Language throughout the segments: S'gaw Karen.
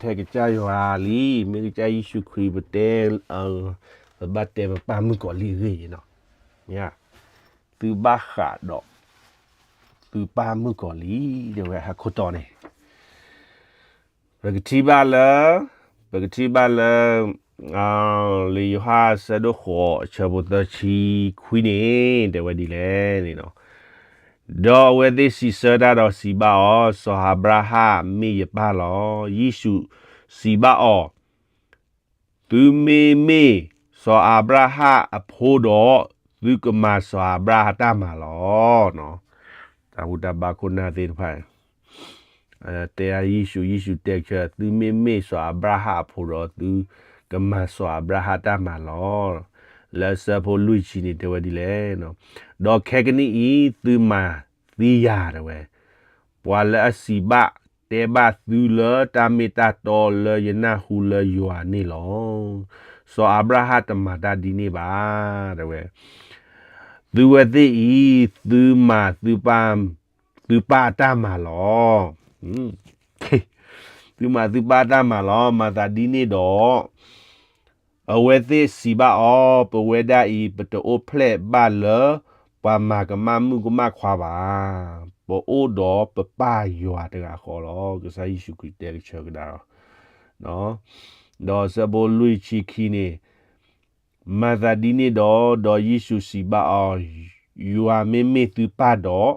ပတဲလၢပကစၢ်ယွၤလံ, မ့ၢ်ကစၢ်ယ့ၣ်ၡူးခရံာ်ပတဲ, ပဘၣ်တဲပပၢ်မုၣ်ကီၤလံၢ်အဂ့ၢ်နီၤ, သုဘၣ်ဃးဒီး သုပၢ်မုၣ်ကီၤလံၢ် တဲဝဲဟးခိၣ်တီန့ၣ် ပကထံၣ်ဘၣ်လၢ, ပကထံၣ်ဘၣ်လၢ လံာ်ယိၤဟၣ်အဆၢဒိၣ်ဃိး အဆၢဖိသၢဆံခွံန့ၣ် တဲဝဲဒ်လဲၣ်န့ၣ်နီၤ, ဒီးအဝဲသ့ၣ်စံးဆၢတၢ်ဒီးစံးဘၣ်အီၤ, စီၤအၤဘြၤဟၣ်မ့ၢ်ယပၢ်လီၤ. ယ့ၣ်ၡူးစံးဘၣ်အီၤ, သုမ့မ့ၢ်စီၤအၤဘြၤဟၣ်အဖိဒီး, သုကမၤစီၤအၤဘြၤဟၣ်တၢ်မၤလီၤ. တၢ်ဘူၣ်တၢ်ဘါခိၣ်နၢ်သ့ၣ်တဖၣ် တဲယ့ၣ်ၡူး, ယ့ၣ်ၡူးတဲဆၢ, သုမ့မ့ၢ်စီၤအၤဘြၤဟၣ်အဖိဒီး, သုကမၤစီၤအၤဘြၤဟၣ်တၢ်မၤလီၤ. လၢအဆၢဖိလွံၢ်ဆံန့ၣ်တဲဝဲဒ်လဲၣ်, ဒီးခဲကနံၣ်အံၤသုမၤသံယၤတဲဝဲ, ပှၤလၢအစံးဘၣ်တဲဘၣ်သုလၢတၢ်မ့ၢ်တၢ်တီလၢယနၢ်ဟူလၢယွၤန့ၣ်လီၤ. စီၤအၤဘြၤဟၣ်တမၤတၢ်ဒ်န့ၣ်ဘၣ် တဲဝဲ, သုဝဲသ့ၣ်အံၤ, သုမၤသုပၢ်အတၢ်မၤလီၤ. သုမၤသုပၢ်အတၢ်မၤလီၤ. မၤသးဒ်န့ၣ်ဒီး, အဝဲသ့ၣ်စံးဘၣ်အီၤ, ပဝဲဒၣ်အံၤ ပတအိၣ်ဖျဲၣ်ဘၣ်လၢပှၤမၤကမၣ်မုၣ်ကမၣ်ခွါဘၣ်. ပအိၣ်ဒီးပပၢ်ယွၤတဂၤဃီလီၤ. ကစၢ်ယ့ၣ်ၡူးခရံာ်တဲကဆၢကဒါလီၤ. ဒီးဆၢဖိလွံၢ်ဆံခံန့ၣ်, မၤသးဒ်န့ၣ်ဒီး, ဒီးယ့ၣ်ၡူးစံးဘၣ်အီၤ, ယွၤမ့မ့ၢ်သုပၢ်ဒီး,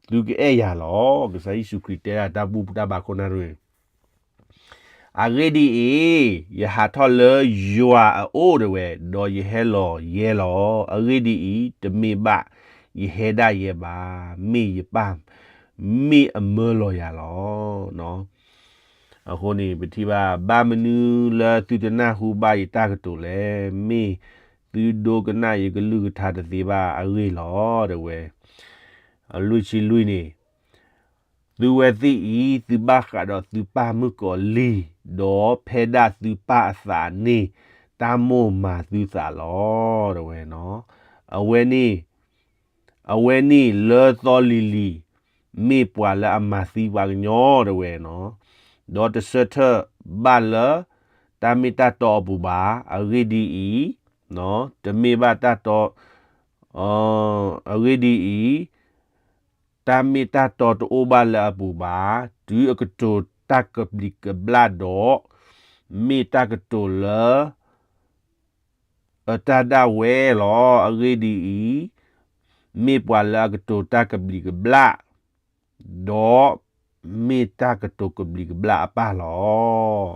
သုကအဲၣ်ယၤလီၤ. ကစၢ်ယ့ၣ်ၡူးခရံာ်တဲဒၣ်တၢ်ဘူၣ်တၢ်ဘါခိၣ်နၢ်တဂ့ၤ အဂ့ၢ်ဒ်အံၤ, ယဟးထီၣ်လၢယွၤအအိၣ်တဲဝဲ, ဒီးယဟဲလီၤယဲလီၤ. အဂ့ၢ်ဒ်အံၤ, တမ့ၢ်ဘၣ်ယဟဲဒၣ်ယဲဘၣ်, မ့ၢ်ယပၢ်မ့ၢ်အမၢလီၤယၤလီၤ. အဃိန့ၣ် ပထံၣ်ဘၣ်, ဘၣ်မနုၤလၢသုတနၢ်ဟူဘၣ်ယတၢ်ကတိၤလဲၣ်. မ့ၢ်သုဒိကနၣ်ယကလုၢ်ကထါတသ့ဘၣ်အဂ့ၢ်လီၤ တဲဝဲ. အလွံၢ်ဆံလွံၢ်န့ၣ်, သုဝဲသ့ၣ်အံၤ, သုဘၣ်ဃးဒီးသုပၢ်မုၣ်ကီၤလံၢ်, ဒီးဖဲဒၣ်သုပၢ်အသးန့ၣ်, တၢ်မိၣ်မၤသုသးလီၤ တဲဝဲနီၤ. အဝဲန့ၣ်, အဝဲန့ၣ်လၢသီလံၤလံၤ, မ့ၢ်ပှၤလၢအမၤသံပှၤကညီ တဲဝဲနီၤ. ဒီးတဆၢထၢၣ်ဘၣ်လၢ တၢ်မ့ၢ်တၢ်တီအပူၤဘၣ်. အဂ့ၢ်ဒ်အံၤ, တမ့ၢ်ဘၣ်တၢ်တီ, အဂ့ၢ်ဒ်အံၤ, တၢ်မ့ၢ်တၢ်တီတအိၣ်ဘၣ်လၢအပူၤဘၣ်, တုၤအကတိၤတၢ်ကဘျံးကဘျၣ်ဒီး, မ့ၢ်တၢ်ကတိၤလၢ အတၢ်ဒၣ်ဝဲလီၤ. အဂ့ၢ်ဒ်အံၤ, မ့ၢ်ပှၤလၢအကတိၤတၢ်ကဘျံးကဘျၣ်, ဒီးမ့ၢ်တၢ်ကတိၤကဘျံးကဘျၣ်အပၢ်လီၤ.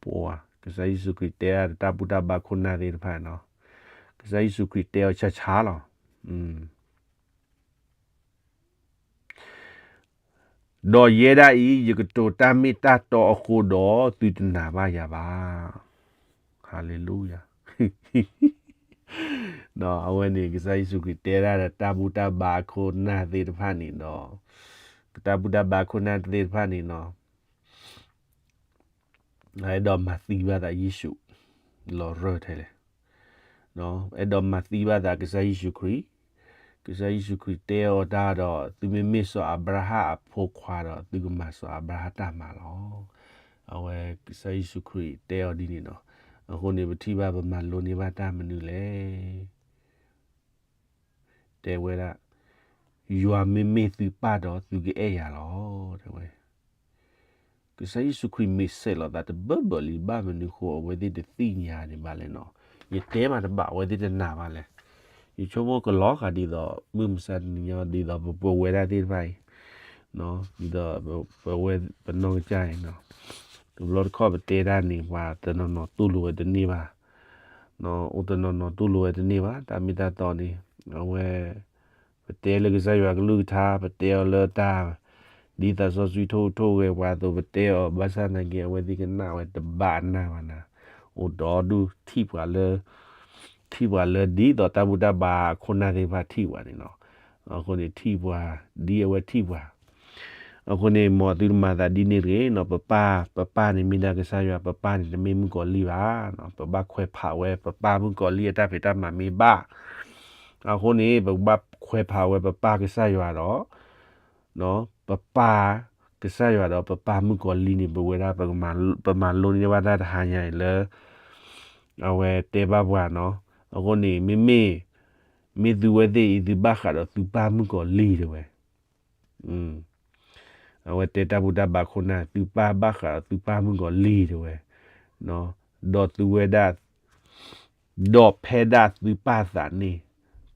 ပှၤ, ကစၢ်ယ့ၣ်ၡူးခရံာ်တဲဒၣ်တၢ်ဘူၣ်တၢ်ဘါခိၣ်နၢ်သ့ၣ်တဖၣ်နီၤ, ကစၢ်ယ့ၣ်ၡူးခရံာ်တဲအီၤဆါဆါလီၤ. ဒီးယဲဒၣ်အံၤ ယကတိၤတၢ်မ့ၢ်တၢ်တီအဃိဒီး သုတနာ်ဘၣ်ယၤဘၣ်. ဟၤလ့လူယၤ. အဝဲန့ၣ် ကစၢ်ယ့ၣ်ၡူးခရံာ်တဲဒၣ်ဒီးတၢ်ဘူၣ်တၢ်ဘါခိၣ်နၢ်သ့ၣ်တဖၣ်န့ၣ်ဒီး, တၢ်ဘူၣ်တၢ်ဘါခိၣ်နၢ်သ့ၣ်တဖၣ်န့ၣ်နီၤ, အဲၣ်ဒိးမၤသံဘၣ်သးယ့ၣ်ၡူး, လီၤရၢၢ်ထဲလဲၣ်. အဲၣ်ဒိးမၤသံဘၣ်သးကစၢ်ယ့ၣ်ၡူးခရံာ်, ကစၢ်ယ့ၣ်ၡူးခရံာ်တဲအီၤတၢ်ဒီး သုမ့မ့ၢ်စီၤအၤဘြၤဟၣ်အဖိခွါဒီး သုကမၤစီၤအၤဘြၤဟၣ်တၢ်မၤလီၤ. အဝဲကစၢ်ယ့ၣ်ၡူးခရံာ်တဲအီၤဒ်န့ၣ်နီၤ. အဃိန့ၣ် ပထံၣ်ဘၣ်ပမၤလိန့ၢ်ဘၣ်တၢ်မနုၤလဲၣ်. တဲဝဲဒၣ်, ယွၤမ့မ့ၢ်သုပၢ်ဒီးသုကအဲၣ်ယၤလီၤ, တဲဝဲ. ကစၢ်ယ့ၣ်ၡူးခရံာ်မ့ၢ်ဆဲးလီၤသးတဘၢဘၢလံ ဘၣ်မနုၤဃိအဝဲသ့ၣ်တသ့ၣ်ညါန့ၣ်ဘၣ်လဲၣ်နီၤ. ယတဲမးတဘၣ် အဝဲသ့ၣ်တနာ်ဘၣ်လဲၣ်. ယဆိကမိၣ်ကလီၤဃာ်ဒ်သိး မုၢ်မဆါတနံၤညါ ဒ်သိးပဝဲဒၣ်သ့ၣ်တဖၣ်အံၤ, ဒ်သိးပဝဲပနီၢ်ကစၢ်အံၤနီၤ, တဘျီတခီၣ်ပတဲတၢ်န့ၣ် ပှၤတနီၤနီၤတူၢ်လိာ်ဝဲတန့ၢ်ဘၣ်, အိၣ်တနီၤနီၤတူၢ်လိာ်ဝဲတန့ၢ်ဘၣ် တၢ်မ့ၢ်တၢ်တီန့ၣ်, အဝဲ ပတဲလၢကစၢ်ယွၤကလုၢ်ကထါ ပတဲအီၤလၢတၢ် ဒ်သးစီဆှံထိၣ်ထိၣ်ဂဲၤပှၤအသိး ပတဲအီၤဘၣ်ဆၣ်နာ်က့ အဝဲသ့ၣ်ကနၣ်ဝဲတဘၣ်အနၢ်ဘၣ်နၤ, အိၣ်ဒီးဒူၣ်ထံၣ်ပှၤလၢ ထံၣ်ပှၤလၢဒ်သိးတၢ်ဘူၣ်တၢ်ဘါအခိၣ်နၢ်သ့ၣ်တဖၣ်ထံၣ်ပှၤန့ၣ်နီၤ. အဃိန့ၣ်ထံၣ်ပှၤ ဒ်အဝဲထံၣ်ပှၤ အဃိန့ၣ် မ်သုတမၤသးဒ်န့ၣ်တဂ့ၤနီၤ, ပပၢ်, ပပၢ်န့ၣ်မ့ၢ်ဒၣ်ကစၢ်ယွၤ, ပပၢ်န့ၣ်တမ့ၢ်မုၣ်ကီၤလံၢ်ဘၣ်, ပဘၣ်ခွဲးဖးဝဲ ပပၢ်မုၣ်ကီၤလံၢ်အတၢ်ဖံးတၢ်မၤမ့ၢ်ဘၣ်, အဃိန့ၣ် ပကဘၣ်ခွဲးဖးဝဲပပၢ်ကစၢ်ယွၤဒီး ပပၢ် ကစၢ်ယွၤဒီးပပၢ်မုၣ်ကီၤလံၢ်န့ၣ် ပဝဲဒၣ် ပမၤလိန့ၢ်ဘၣ်တၢ်တဟါညါအံၤလၢ အဝဲတဲဘၣ်ပှၤနီၤ. အဃိန့ၣ် မ့မ့ၢ် မ့ၢ်သုဝဲသ့ၣ်အံၤ သုဘၣ်ဃးဒီးသုပၢ်မုၣ်ကီၤလံၢ်တဲဝဲ အဝဲတဲတၢ်ဘူၣ်တၢ်ဘါခိၣ်နၢ် သုပၢ်ဘၣ်ဃးဒီးသုပၢ်မုၣ်ကီၤလံၢ်တဲဝဲ, ဒီးသုဝဲဒၣ်, ဒီးဖဲဒၣ်သုပၢ်သးန့ၣ်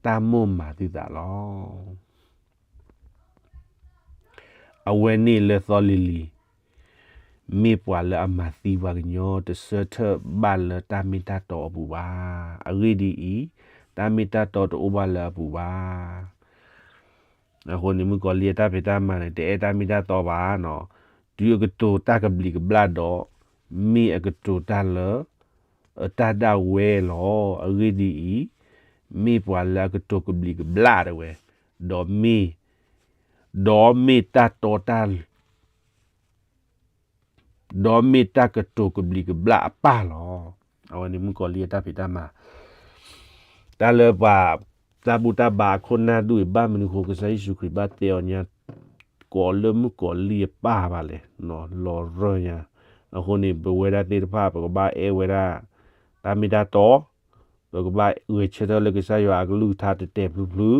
တၢ်မိၣ်မၤသုသးလီၤ. အဝဲန့ၣ်လၢသီလံၤလံၤ မ့ၢ်ပှၤလၢအမၤသံပှၤကညီ တဆၢထၢၣ်ဘၣ်လၢတၢ်မ့ၢ်တၢ်တီအပူၤဘၣ်. အဂ့ၢ်ဒ်အံၤ, တၢ်မ့ၢ်တၢ်တီတအိၣ်ဘၣ်လၢအပူၤဘၣ်. အဃိန့ၣ် မုၣ်ကီၤလံၢ်အတၢ်ဖံးတၢ်မၤန့ၣ် တအဲၣ်တၢ်မ့ၢ်တၢ်တီဘၣ်နီၤ. တုၤအကတိၤတၢ်ကဘျံးကဘျၣ်ဒီး မ့ၢ်အကတိၤတၢ်လၢ အတၢ်ဒၣ်ဝဲလီၤ. အဂ့ၢ်ဒ်အံၤ, မ့ၢ်ပှၤလၢအကတိၤကဘျံးကဘျၣ်တဲဝဲ, ဒီးမ့ၢ်, ဒီးမ့ၢ်တၢ်တီတၢ် ဒီးမ့ၢ်တၢ်ကတိၤကဘျံးကဘျၣ်အပၢ်လီၤ. အဝဲန့ၣ်မုၣ်ကီၤလံၢ်အတၢ်ဖံးတၢ်မၤ, တၢ်လၢပှၤ တၢ်ဘူၣ်တၢ်ဘါအခိၣ်နၢ်ဒူၣ်အံၤ ဘၣ်မနုၤအဃိ ကစၢ်ယ့ၣ်ၡူးခရံာ်ဘၣ်တဲအီၤညါ ကိးလၢမုၣ်ကီၤလံၢ်အပၢ်ဘၣ်လဲၣ်, လီၤရၢၢ်ညါ. အဃိန့ၣ် ပဝဲဒၣ်သ့ၣ်တဖၣ် ပကဘၣ်အဲၣ်ဝဲဒၣ် တၢ်မ့ၢ်တၢ်တီ, ပကဘၣ်ဂဲၤဆၢထၢၣ်လၢကစၢ်ယွၤအကလုၢ်ကထါတဲာ်တဲာ်ဖျုဖျု,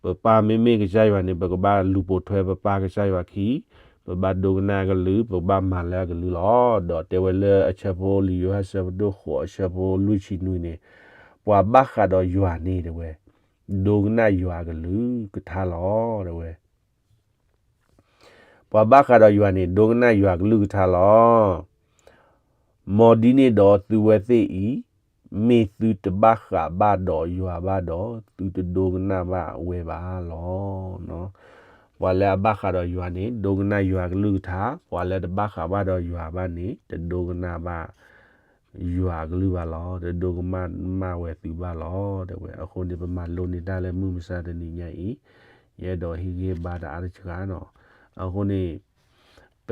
ပပၢ်မ့မ့ၢ်ကစၢ်ယွၤန့ၣ် ပကဘၣ်လူၤပိာ်ထွဲပပၢ်ကစၢ်ယွၤခံ, ပဘၣ်ဒိကနၣ်အကလုၢ်, ပဘၣ်မၤလၢအကလုၢ်လီၤ. ဒီးတဲဝဲလၢအဆၢဖိလံာ်ယိၤဟၣ်ဆၢဖးဒိၣ်ဃိးအဆၢဖိလွံၢ်ဆံနွံန့ၣ်, ပှၤဘၣ်ဃးဒီးယွၤန့ၣ်တဲဝဲ, ဒိကနၣ်ယွၤအကလုၢ်ကထါလီၤတဲဝဲ. ပှၤဘၣ်ဃးဒီးယွၤန့ၣ် ဒိကနၣ်ယွၤအကလုၢ်ကထါလီၤ. မ်ဒ်န့ၣ်ဒီးသုဝဲသ့ၣ်အံၤ, မ့ၢ်သုတဘၣ်ဃးဘၣ်ဒီးယွၤဘၣ်ဒီး, သုတဒိကနၣ်ဘၣ်ဝဲဘၣ်လီၤ. ပှၤလၢအဘၣ်ဃးဒီးယွၤန့ၣ် ဒိကနၣ်ယွၤအကလုၢ်ကထါ, ပှၤလၢတဘၣ်ဃးဘၣ်ဒီးယွၤဘၣ်န့ၣ် တဒိကနၣ်ဘၣ် ယွၤအကလုၢ်ဘၣ်လီၤ, တဒိကနၣ်ဝဲသုဘၣ်လီၤ တဲဝဲ. အဃိန့ၣ် ပမၤလိန့ၢ်တၢ်လၢမုၢ်မဆါတနံၤညါအံၤ, ယအဲၣ်ဒိးဟ့ၣ်ဂံၢ်ဟ့ၣ်ဘါတၢ်အါတစှၤနီၤ. အဃိန့ၣ် ပ,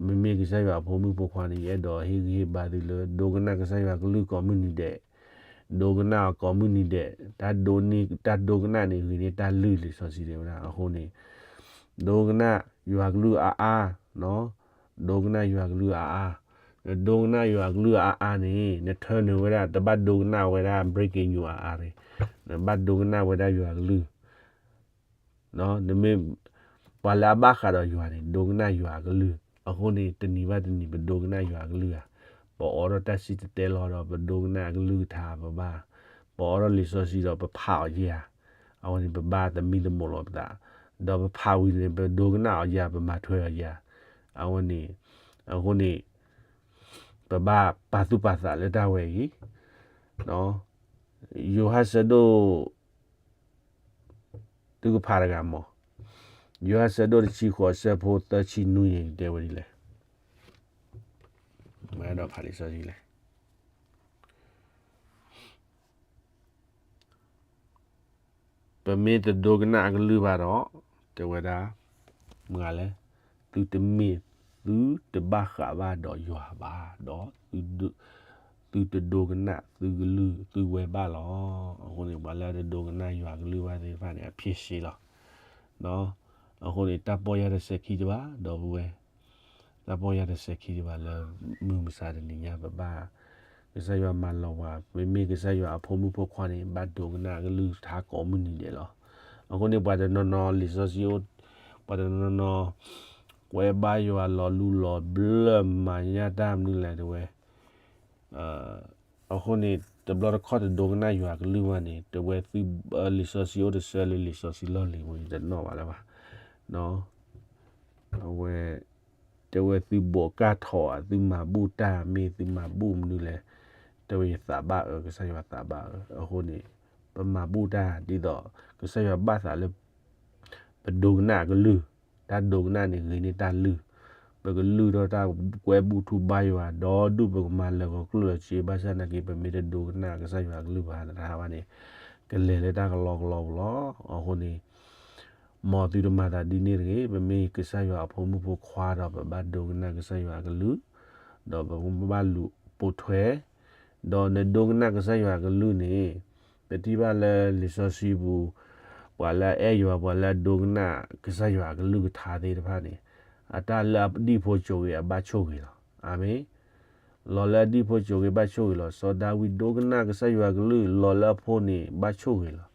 မ့မ့ၢ်ကစၢ်ယွၤအဖိမုၣ်ဖိခွါန့ၣ် ယအဲၣ်ဒိးဟ့ၣ်ဂံၢ်ဟ့ၣ်ဘါသုလၢ ဒိကနၣ်ကစၢ်ယွၤကလုၢ်ကိးမုၢ်နံၤဒဲး, ဒိကနၣ်အီၤကိးမုၢ်နံၤဒဲး, တၢ်ဒိကနၣ်န့ၣ် ဂ့ၤန့ၢ်တၢ်လုၢ်လံာ်စီဆှံတဲဝဲဒၣ်. အဃိန့ၣ် ဒိကနၣ်ယွၤကလုၢ်အါအါ, ဒိကနၣ်ယွၤကလုၢ်အါအါ, နဒိကနၣ်ယွၤကလုၢ်အါအါန့ၣ် နထၢနုာ်ဝဲဒၣ် တဘၣ်ဒိကနၣ်ဝဲဒၣ် breaking news အါအါန့ၣ်, နဘၣ်ဒိကနၣ်ဝဲဒၣ်ယွၤကလုၢ် နမ့ၢ် ပှၤလၢအဘၣ်ဃးဒီးယွၤန့ၣ် ဒိကနၣ်ယွၤအကလုၢ်. အဃိန့ၣ် တနံၤဘၣ်တနံၤ ပဒိကနၣ်ယွၤအကလုၢ်ဧါ, ပအိးထီၣ်တၢ်စံၣ်တဲၤတဲလီၤဒီး ပဒိကနၣ်အကလုၢ်ကထါ ပဘၣ်, ပအိးထီၣ်လံာ်စီဆှံဒီး ပဖးအီၤယဲဧါ, အဝဲန့ၣ် ပဘၣ်သမံသမိးလီၤပသး, ဒီးပဖးဝံၤန့ၣ် ပဒိကနၣ်အီၤယဲဧါ, ပမၤထွဲအီၤယဲဧါ, အဝဲန့ၣ်, အဃိန့ၣ် ပဘၣ်ပာ်သူၣ်ပာ်သးလၢတၢ်ဝဲအံၤ, ယိၤဟၣ်ဆၢဒိၣ် သုကဖးတဂၤမး, ယိၤဟၣ်ဆၢဒိၣ်တဆံဃိး အဆၢဖိသၢဆံနွံန့ၣ် တဲဝဲဒ်လဲၣ်. မ့ၢ်အဲၣ်ဒိးဖးလံာ်စီဆှံလဲၣ်. ပမ့ၢ်တဒိကနၣ်အကလုၢ်ဘၣ်ဒီး, တဲဝဲဒၣ်, မ့ၢ်လဲၣ်, သုတမ့ၢ်, သုတဘၣ်ဃးဘၣ်ဒီးယွၤဘၣ်ဒီး, သုတဒိကနၣ်သုကလုၢ်သုဝဲဘၣ်လီၤ. အဃိန့ၣ် ပှၤလၢအတဒိကနၣ်ယွၤကလုၢ်ဘၣ်သ့ၣ်တဖၣ်န့ၣ် အဖျ့ၣ်ရှ့လီၤ. အဃိန့ၣ် တၢ်ပီၢ်ယၢ်တစဲးခံတဘၣ် ဒီပုၢ်ဝဲၢ်, တၢ်ပီၢ်ယၢ်တစဲးခံတဘၣ်လၢ မုၢ်မဆါတနံၤညါ ပဘၣ် ကစၢ်ယွၤမၤလီၤပှၤ, မ့မ့ၢ်ကစၢ်ယွၤအဖိမုၣ်ဖိခွါန့ၣ် ဘၣ်ဒိကနၣ်အကလုၢ်ကထါကိးမုၢ်နံၤဒဲးလီၤ. အဃိန့ၣ် ပှၤတနီၤနီၤလံာ်စီဆှံအိၣ်, ပှၤတနီၤနီၤ ကွဲဘါယွၤလီၤလူလီၤဘျၢၣ်မၤညၣ်တၢ်မနုၤလဲၣ်တဲဝဲ အဃိန့ၣ် တဘျီတခီၣ်တဒိကနၣ်ယွၤကလုၢ်ဘၣ်န့ၣ် တဲဝဲသု, လံာ်စီဆှံအိၣ်တဆၢလၢလံာ်စီဆှံလီၢ်လံၤဝဲန့ၣ် တနီၣ်ဘၣ်လၢၤဘၣ်. အဝဲ တဲဝဲသုဘိးကၢ်ထီၣ်ဧါ, သုမၤဘူၣ်တၢ် မ့ၢ်သုမၤဘူၣ်မနုၤလဲၣ်, တဲဝဲယသးဘၣ်အၢ, ကစၢ်ယွၤသးဘၣ်အၢ. အဃိန့ၣ် ပမၤဘူၣ်တၢ်ဒ်သိး ကစၢ်ယွၤဘၣ်သးလၢ ပဒိကနၣ်အကလုၢ်, တၢ်ဒိကနၣ်န့ၣ်ဂ့ၤန့ၢ်တၢ်လုၢ်, ပကလုၢ်ထီၣ်တၢ်ကွဲဘူၣ်ထူဘါယွၤ ဒီးဒူၣ်ပကမၤလၢာ်ဂီၤကျိၣ်လီၤစ့ ဘၣ်ဆၣ်သနာ်က့ ပမ့ၢ်တဒိကနၣ်ကစၢ်ယွၤအကလုၢ်ဘၣ်သတးဘၣ်န့ၣ် ကလဲၤလၢတၢ်ကလီကလီပူၤလီၤ. အဃိန့ၣ် မ်သုတမၤသးဒ်န့ၣ်တဂ့ၤ, ပမ့ၢ်ကစၢ်ယွၤအဖိမုၣ်ဖိခွါဒီး ပဘၣ်ဒိကနၣ်ကစၢ်ယွၤအကလုၢ်, ဒီးပဘၣ်လူၤပိာ်ထွဲ, ဒီးနဒိကနၣ်ကစၢ်ယွၤအကလုၢ်န့ၣ် ပထံၣ်ဘၣ်လၢလံာ်စီဆှံပူၤ, ပှၤလၢအအဲၣ်ယွၤ ပှၤလၢအဒိကနၣ်ကစၢ်ယွၤအကလုၢ်ကထါသ့ၣ်တဖၣ်န့ၣ်, အတၢ်လၢအဒံၣ်ဖိကၠိဂ့ၤအဘၣ်ဆိၣ်ဂ့ၤလီၤ. အၤမ့ၣ်. လီၤလၢအဒံၣ်ဖိကၠိဂ့ၤဘၣ်ဆိၣ်ဂ့ၤလီၤ. စီၤဒၤဝံးဒိကနၣ်ကစၢ်ယွၤအကလုၢ် လီၤလၢအဖိန့ၣ် ဘၣ်ဆိၣ်ဂ့ၤလီၤ.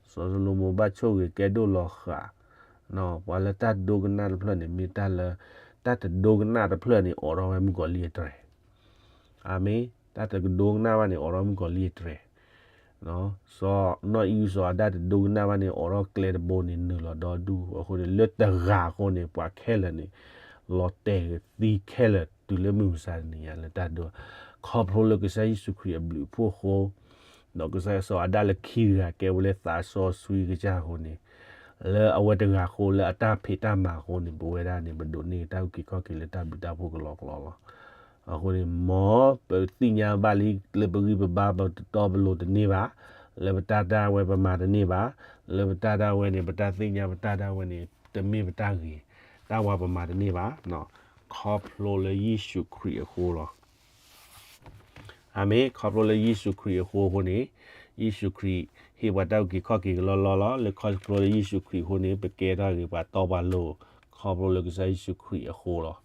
စီၤၡလိၤမိၣ်ဘၣ်ဆိၣ်ဂ့ၤ ကဲဒိၣ်လီၤဃာ် ပှၤလၢတၢ်ဒိကနၣ်တဖျၢၣ်န့ၣ် မ့ၢ်တၢ်လၢ တၢ်တဒိကနၣ်တဖျၢၣ်န့ၣ် အိးထီၣ်ဝဲမုၣ်ကီၤလံၢ်အတြဲၤ. အၤမ့ၣ်. တၢ်တကဒိကနၣ်ဘၣ်န့ၣ် အိးထီၣ်မုၣ်ကီၤလံၢ်အတြဲၤ. စီၤ နီၢ်အံၣ်အုၣ် စီၤအၤဒၣ်တဒိကနၣ်ဘၣ်န့ၣ် အိးထီၣ်ကျဲတဘိန့ၣ် နုာ်လီၤဒီဒူၣ်အဃိန့ၣ် လၢတဂၤအဃိန့ၣ် ပှၤခဲလၢာ်န့ၣ် လီၤတဲာ်သံခဲလၢာ်တုၤလၢမုၢ်မဆါတနံၤညါလၢတၢ်ဒိ ခီဖျိလၢကစၢ်ယ့ၣ်ၡူးခရံာ်အဘျုးအဖှိၣ်အဃိ ဒီးကစၢ်စီၤအၤဒၣ်လၢခံတဂၤကဲဝဲလၢသးစီဆှံကစၢ်အဃိန့ၣ် လၢအဝဲတဂၤအဃိလၢအတၢ်ဖံးတၢ်မၤအဃိန့ၣ် ပဝဲဒၣ်န့ၣ် ပဒိးန့ၢ်တၢ်အုၣ်က့ၤခီၣ်က့ၤလၢတၢ်ဘျုးတၢ်ဖှိၣ်ကလီကလီလီၤ. အဃိန့ၣ် မ်ပသ့ၣ်ညါဘၣ်လံလၢပဂံၢ်ပဘါပတတီပလိၤတန့ၢ်ဘၣ်, လၢပတၢ်တၢ်ဝဲပမၤတန့ၢ်ဘၣ်, လၢပတၢ်တၢ်ဝဲန့ၣ် ပတၢ်သ့ၣ်ညါပတၢ်တၢ်ဝဲန့ၣ် တမ့ၢ်ပတၢ်ဂ့ၤ, တၢ်ဝဲပမၤတန့ၢ်ဘၣ်, ခီဖျိလၢယ့ၣ်ၡူးခရံာ်အဃိလီၤ. အၤမ့ၣ်, ခီဖျိလၢယ့ၣ်ၡူးခရံာ်အဃိအဃိန့ၣ်, ယ့ၣ်ၡူးခရံာ်ဟ့ၣ်ပှၤတၢ်အုၣ်က့ၤခီၣ်က့ၤကလီလီလီၤ, လၢခီဖျိလၢယ့ၣ်ၡူးခရံာ်အဃိန့ၣ် ပကဲထီၣ်ဂ့ၤပှၤတီပှၤလိၤ, ခီဖျိလၢကစၢ်ယ့ၣ်ၡူးခရံာ်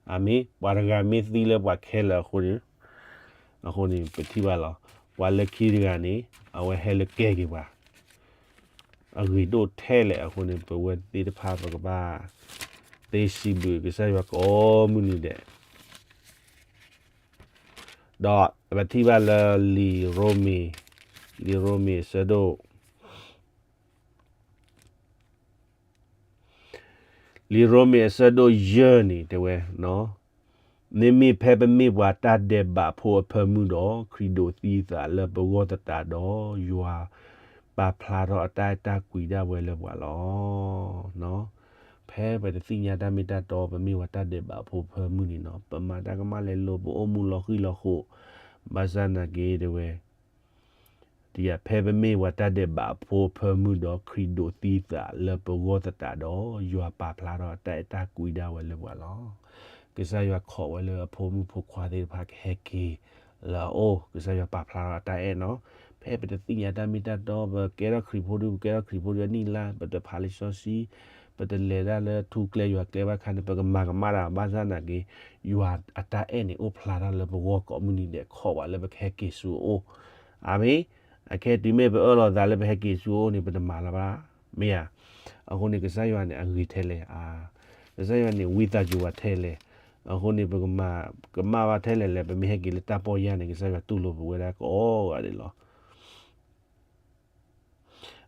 အဃိလီၤ. အၤမ့ၣ်, ပှၤတဂၤမ့ၢ်သံလၢပှၤခဲလၢာ်အဃိန့ၣ်, အဃိန့ၣ် ပထံၣ်ဘၣ်လီၤ, ပှၤလၢခံတဂၤန့ၣ် အဝဲဟဲလၢကဲက့ၤပှၤ အဂ့ၤဒိၣ်ထဲလဲၣ်အဃိန့ၣ် ပဝဲသ့ၣ်တဖၣ်ပကဘၣ် သ့စံးဘျုးကစၢ်ယွၤကိးမုၢ်နံၤဒဲး, ဒီးပထံၣ်ဘၣ်လၢလံာ်ရိမ့ၤ, လံာ်ရိမ့ၤအဆၢဒိၣ် လံာ်ရိမ့ၤအဆၢဒိၣ်ယဲၢ်န့ၣ်တဲဝဲ, မ့မ့ၢ်ဖဲပမ့ၢ်ပှၤတၢ်ဒဲးဘးဖိအဖၢမုၢ်ဒီး ခရံာ်ဒိးသံအသးလၢပဂီၢ်သတးဒီး ယွၤပာ်ဖျါထီၣ်အတၢ်အဲၣ်တၢ်ကွံဒၣ်ဝဲလၢပှၤလီၤ. ဖဲပတသ့ၣ်ညါတၢ်မ့ၢ်တၢ်တီ ပမ့ၢ်ပှၤတၢ်ဒဲးဘးဖိအဖၢမုၢ်န့ၣ်နီၤ ပမၤတၢ်ကမၣ်လဲၤလိၤ ပအိၣ်မူလီၤဃံၤလီၤဃိး, ဘၣ်ဆၣ်နာ်က့တဲဝဲ ဒ်ဖဲပမ့ၢ်ပှၤတၢ်ဒဲးဘးအဖိအဖၢမုၢ်ဒီး ခရံာ်ဒိးသံအသးလၢပဂီၢ်သတးဒီး ယွၤပာ်ဖျါထီၣ်အတၢ်အဲၣ်တၢ်ကွံဒၣ်ဝဲလၢပှၤလီၤ. ကစၢ်ယွၤခိးဝဲလၢအဖိမုၣ်ဖိခွါသ့ၣ်တဖၣ်ကဟဲက့ၤလၢအအိၣ်, ကစၢ်ယွၤပာ်ဖျါထီၣ်အတၢ်အဲၣ်နီၤ. ဖဲပတသ့ၣ်ညါတၢ်မ့ၢ်တၢ်တီ ပကဲထီၣ်ခရံာ်ဖိဒု ပကဲထီၣ်ခရံာ်ဖိဒုအနံၣ်လါ ပတဖးလံာ်စီဆှံ, ပတလဲၤတၢ်လၢထူကျဲယွၤကျဲဘၣ်ခါန့ၣ် ပကမၤကမၣ်တၢ် ဘၣ်ဆၣ်နာ်က့ ယွၤအတၢ်အဲၣ်န့ၣ် အိၣ်ဖျါထီၣ်လၢပဂီၢ်ကိးမုၢ်နံၤဒဲး ခိးဝဲလၢပကဟဲက့ၤဆူအအိၣ်. အၤမ့ၣ်. အခဲတုၤမ့ၢ်ပအၢၣ်လီၤသးလၢပဟဲက့ၤဆူအအိၣ်န့ၣ် ပတမၤလၢၤဘၣ်, မ့ၢ်ဧါ. အဃိန့ၣ် ကစၢ်ယွၤန့ၣ် အဂ့ၤထဲလဲၣ်, ကစၢ်ယွၤန့ၣ် ဝံသးစူၤဝဲထဲလဲၣ်. အဃိန့ၣ် ပကမၤကမၣ်ဘၣ်ထဲလဲၣ်လဲၣ်, ပမ့ၢ်ဟဲက့ၤလၢတၢ်ပီၢ်ယၢ်န့ၣ် ကစၢ်ယွၤတူၢ်လိာ်ပဝဲဒၣ်ကိးဂၤဒဲးလီၤ.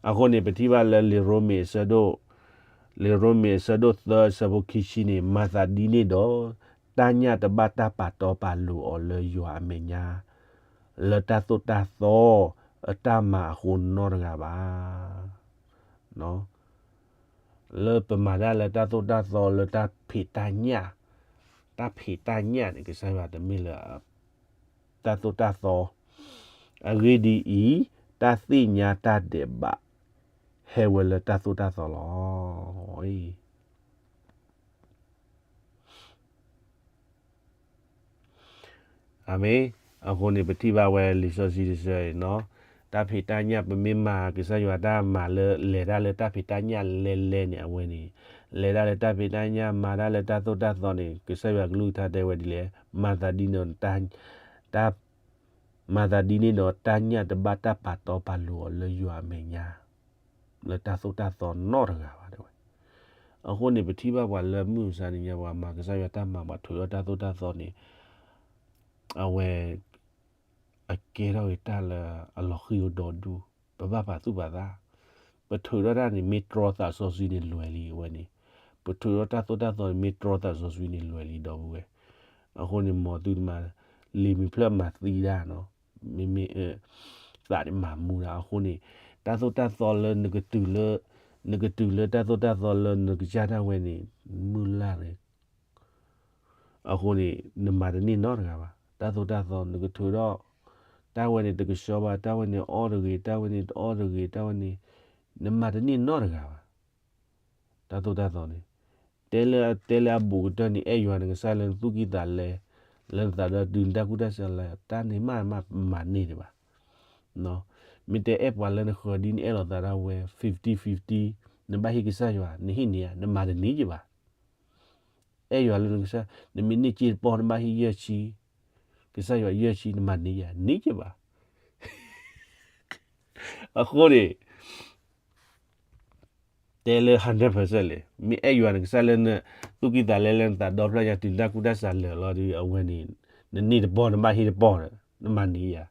အဃိန့ၣ် ပထံၣ်ဘၣ်လၢလံာ်ရိမ့ၤအဆၢဒိၣ်, လံာ်ရိမ့ၤအဆၢဒိၣ်သၢအဆၢဖိခံဆံန့ၣ် မၤသးဒ်န့ၣ်ဒီး တၢ်ညၣ်တဘၣ်တၢ်ပာ်တီပာ်လိၤအီၤလၢယွၤအမဲာ်ညါ, လၢတၢ်သိၣ်တၢ်သီအတၢ်မၤအဃိနီတဂၤဘၣ်. လၢပမၤတၢ်လၢတၢ်သိၣ်တၢ်သီလၢတၢ်ဖံးတၢ်ညၣ်, တၢ်ဖံးတၢ်ညၣ်န့ၣ် ကစၢ်ယွၤတမ့ၢ်လၢ တၢ်သိၣ်တၢ်သီ, အဂ့ၢ်ဒ်အံၤ, တၢ်သ့ၣ်ညါတၢ်ဒဲးဘး ဟဲဝဲလၢတၢ်သိၣ်တၢ်သီလီၤ. အၤမ့ၣ်. အဃိန့ၣ် ပထံၣ်ဘၣ်ဝဲလံာ်စီဆှံတဆၢအံၤနီၤ, တၢ်ဖံးတၢ်ညၣ် ပမ့ၢ်မၤကစၢ်ယွၤတၢ်မၤလၢ လဲၤတၢ်လၢတၢ်ဖံးတၢ်ညၣ်လဲၤလဲၤန့ၣ် အဝဲန့ၣ်, လဲၤတၢ်လၢတၢ်ဖံးတၢ်ညၣ် မၤတၢ်လၢတၢ်သိၣ်တၢ်သီန့ၣ် ကစၢ်ယွၤကလုၢ်ကထါတဲဝဲဒ်လဲၣ်, မၤသးဒ်န့ၣ်ဒီး တၢ် မၤသးဒ်န့ၣ်ဒီး တၢ်ညၣ်တဘၣ်တၢ်ပာ်တီပာ်လိၤအီၤလၢယွၤအမဲာ်ညါ လၢတၢ်သိၣ်တၢ်သီနီတဂၤဘၣ် တဲဝဲ. အဃိန့ၣ် ပထံၣ်ဘၣ်ပှၤလၢမုၢ်မဆါတနံၤညါ ပှၤမၤကစၢ်ယွၤတၢ်မၤ ပှၤထုးထီၣ်တၢ်သိၣ်တၢ်သီန့ၣ် အဝဲ အကဲထီၣ်က့ၤတၢ်လၢအလီၤဃံၤအိၣ်ဒီဒူၣ်, ပဘၣ်ပာ်သူၣ်ပာ်သး, ပထုးထီၣ်တၢ်န့ၣ် မ့ၢ်တြီသးစီဆှံန့ၣ်လွဲၤလံ အဝဲန့ၣ်, ပထုးထီၣ်တၢ်သိၣ်တၢ်သီန့ၣ် မ့ၢ်တြီသးစီဆှံန့ၣ်လွဲၤလံ ဒီပုၢ်ဝဲၢ်. အဃိန့ၣ် မ်သုတမၤ လံာ်မုာ်ဖျၢၣ်မၤသံတၢ်နီၤ, မ့မ့ၢ် သးန့ၣ်မၤမူတၢ်. အဃိန့ၣ် တၢ်သိၣ်တၢ်သီလၢနကတုၤလၢ နကတုၤလၢတၢ်သိၣ်တၢ်သီလၢနကစၢ်ဒၣ်ဝဲန့ၣ် မုၢ်လၢ်န့ၣ် အဃိန့ၣ် နမၤတန့ၢ်နီတဂၤဘၣ်. တၢ်သိၣ်တၢ်သီ နကထုးထီၣ် တၢ်ဝဲန့ၣ်တကဆှီဘၣ်, တၢ်ဝဲန့ၣ်အီၣ်တဂ့ၤ, တၢ်ဝဲန့ၣ်တအီၣ်တဂ့ၤ, တၢ်ဝဲန့ၣ် နမၤတန့ၢ်နီတဂၤဘၣ်. တၢ်သိၣ်တၢ်သီန့ၣ် တဲလၢ တဲလၢအဘူးကတၢၢ်န့ၣ် အဲၣ်ယွၤနကစၢ်လၢနသူၣ်ကံၢ်သးလဲ, လၢနသးဒီးတုၤနတၢ်ကူၣ်တၢ်ဆးလဲ, တၢ်န့ၣ်မးမးမၤန့ၢ်ဒံးဘၣ်. မ့ၢ်တဲအဲၣ်ပှၤလၢနဃၢၤဒ်နအဲၣ်လိာ်သးဒၣ်ဝဲ fifty fifty, နဘၣ်ဟ့ၣ်ကစၢ်ယွၤ နဟ့ၣ်န့ၢ်ဧါ, နမၤတန့ၢ်က့ၤဘၣ်. အဲၣ်ယွၤလၢနကစၢ်, နမ့ၢ်န့ၢ်စ့တပီၢ် နဘၣ်ဟ့ၣ်ယဲၢ်ဆံ, ကစၢ်ယွၤယဲၢ်ဆံ နမၤန့ၢ်ဧါ, န့ၢ်က့ၤဘၣ်. အဃိန့ၣ် တဲလၢ hundred percent လဲၣ်, မ့ၢ်အဲၣ်ယွၤနကစၢ်လၢနသူၣ်ကံၢ်သးလဲလၢနသးဒီဖျၢၣ်ညါ တုၤနတၢ်ကူၣ်တၢ်ဆးလၢာ်လီၤဒီး အဝဲန့ၣ် နန့ၢ်တပီၢ် နဘၣ်ဟ့ၣ်တပီၢ်ဒီး နမၤန့ၢ်ဧါ.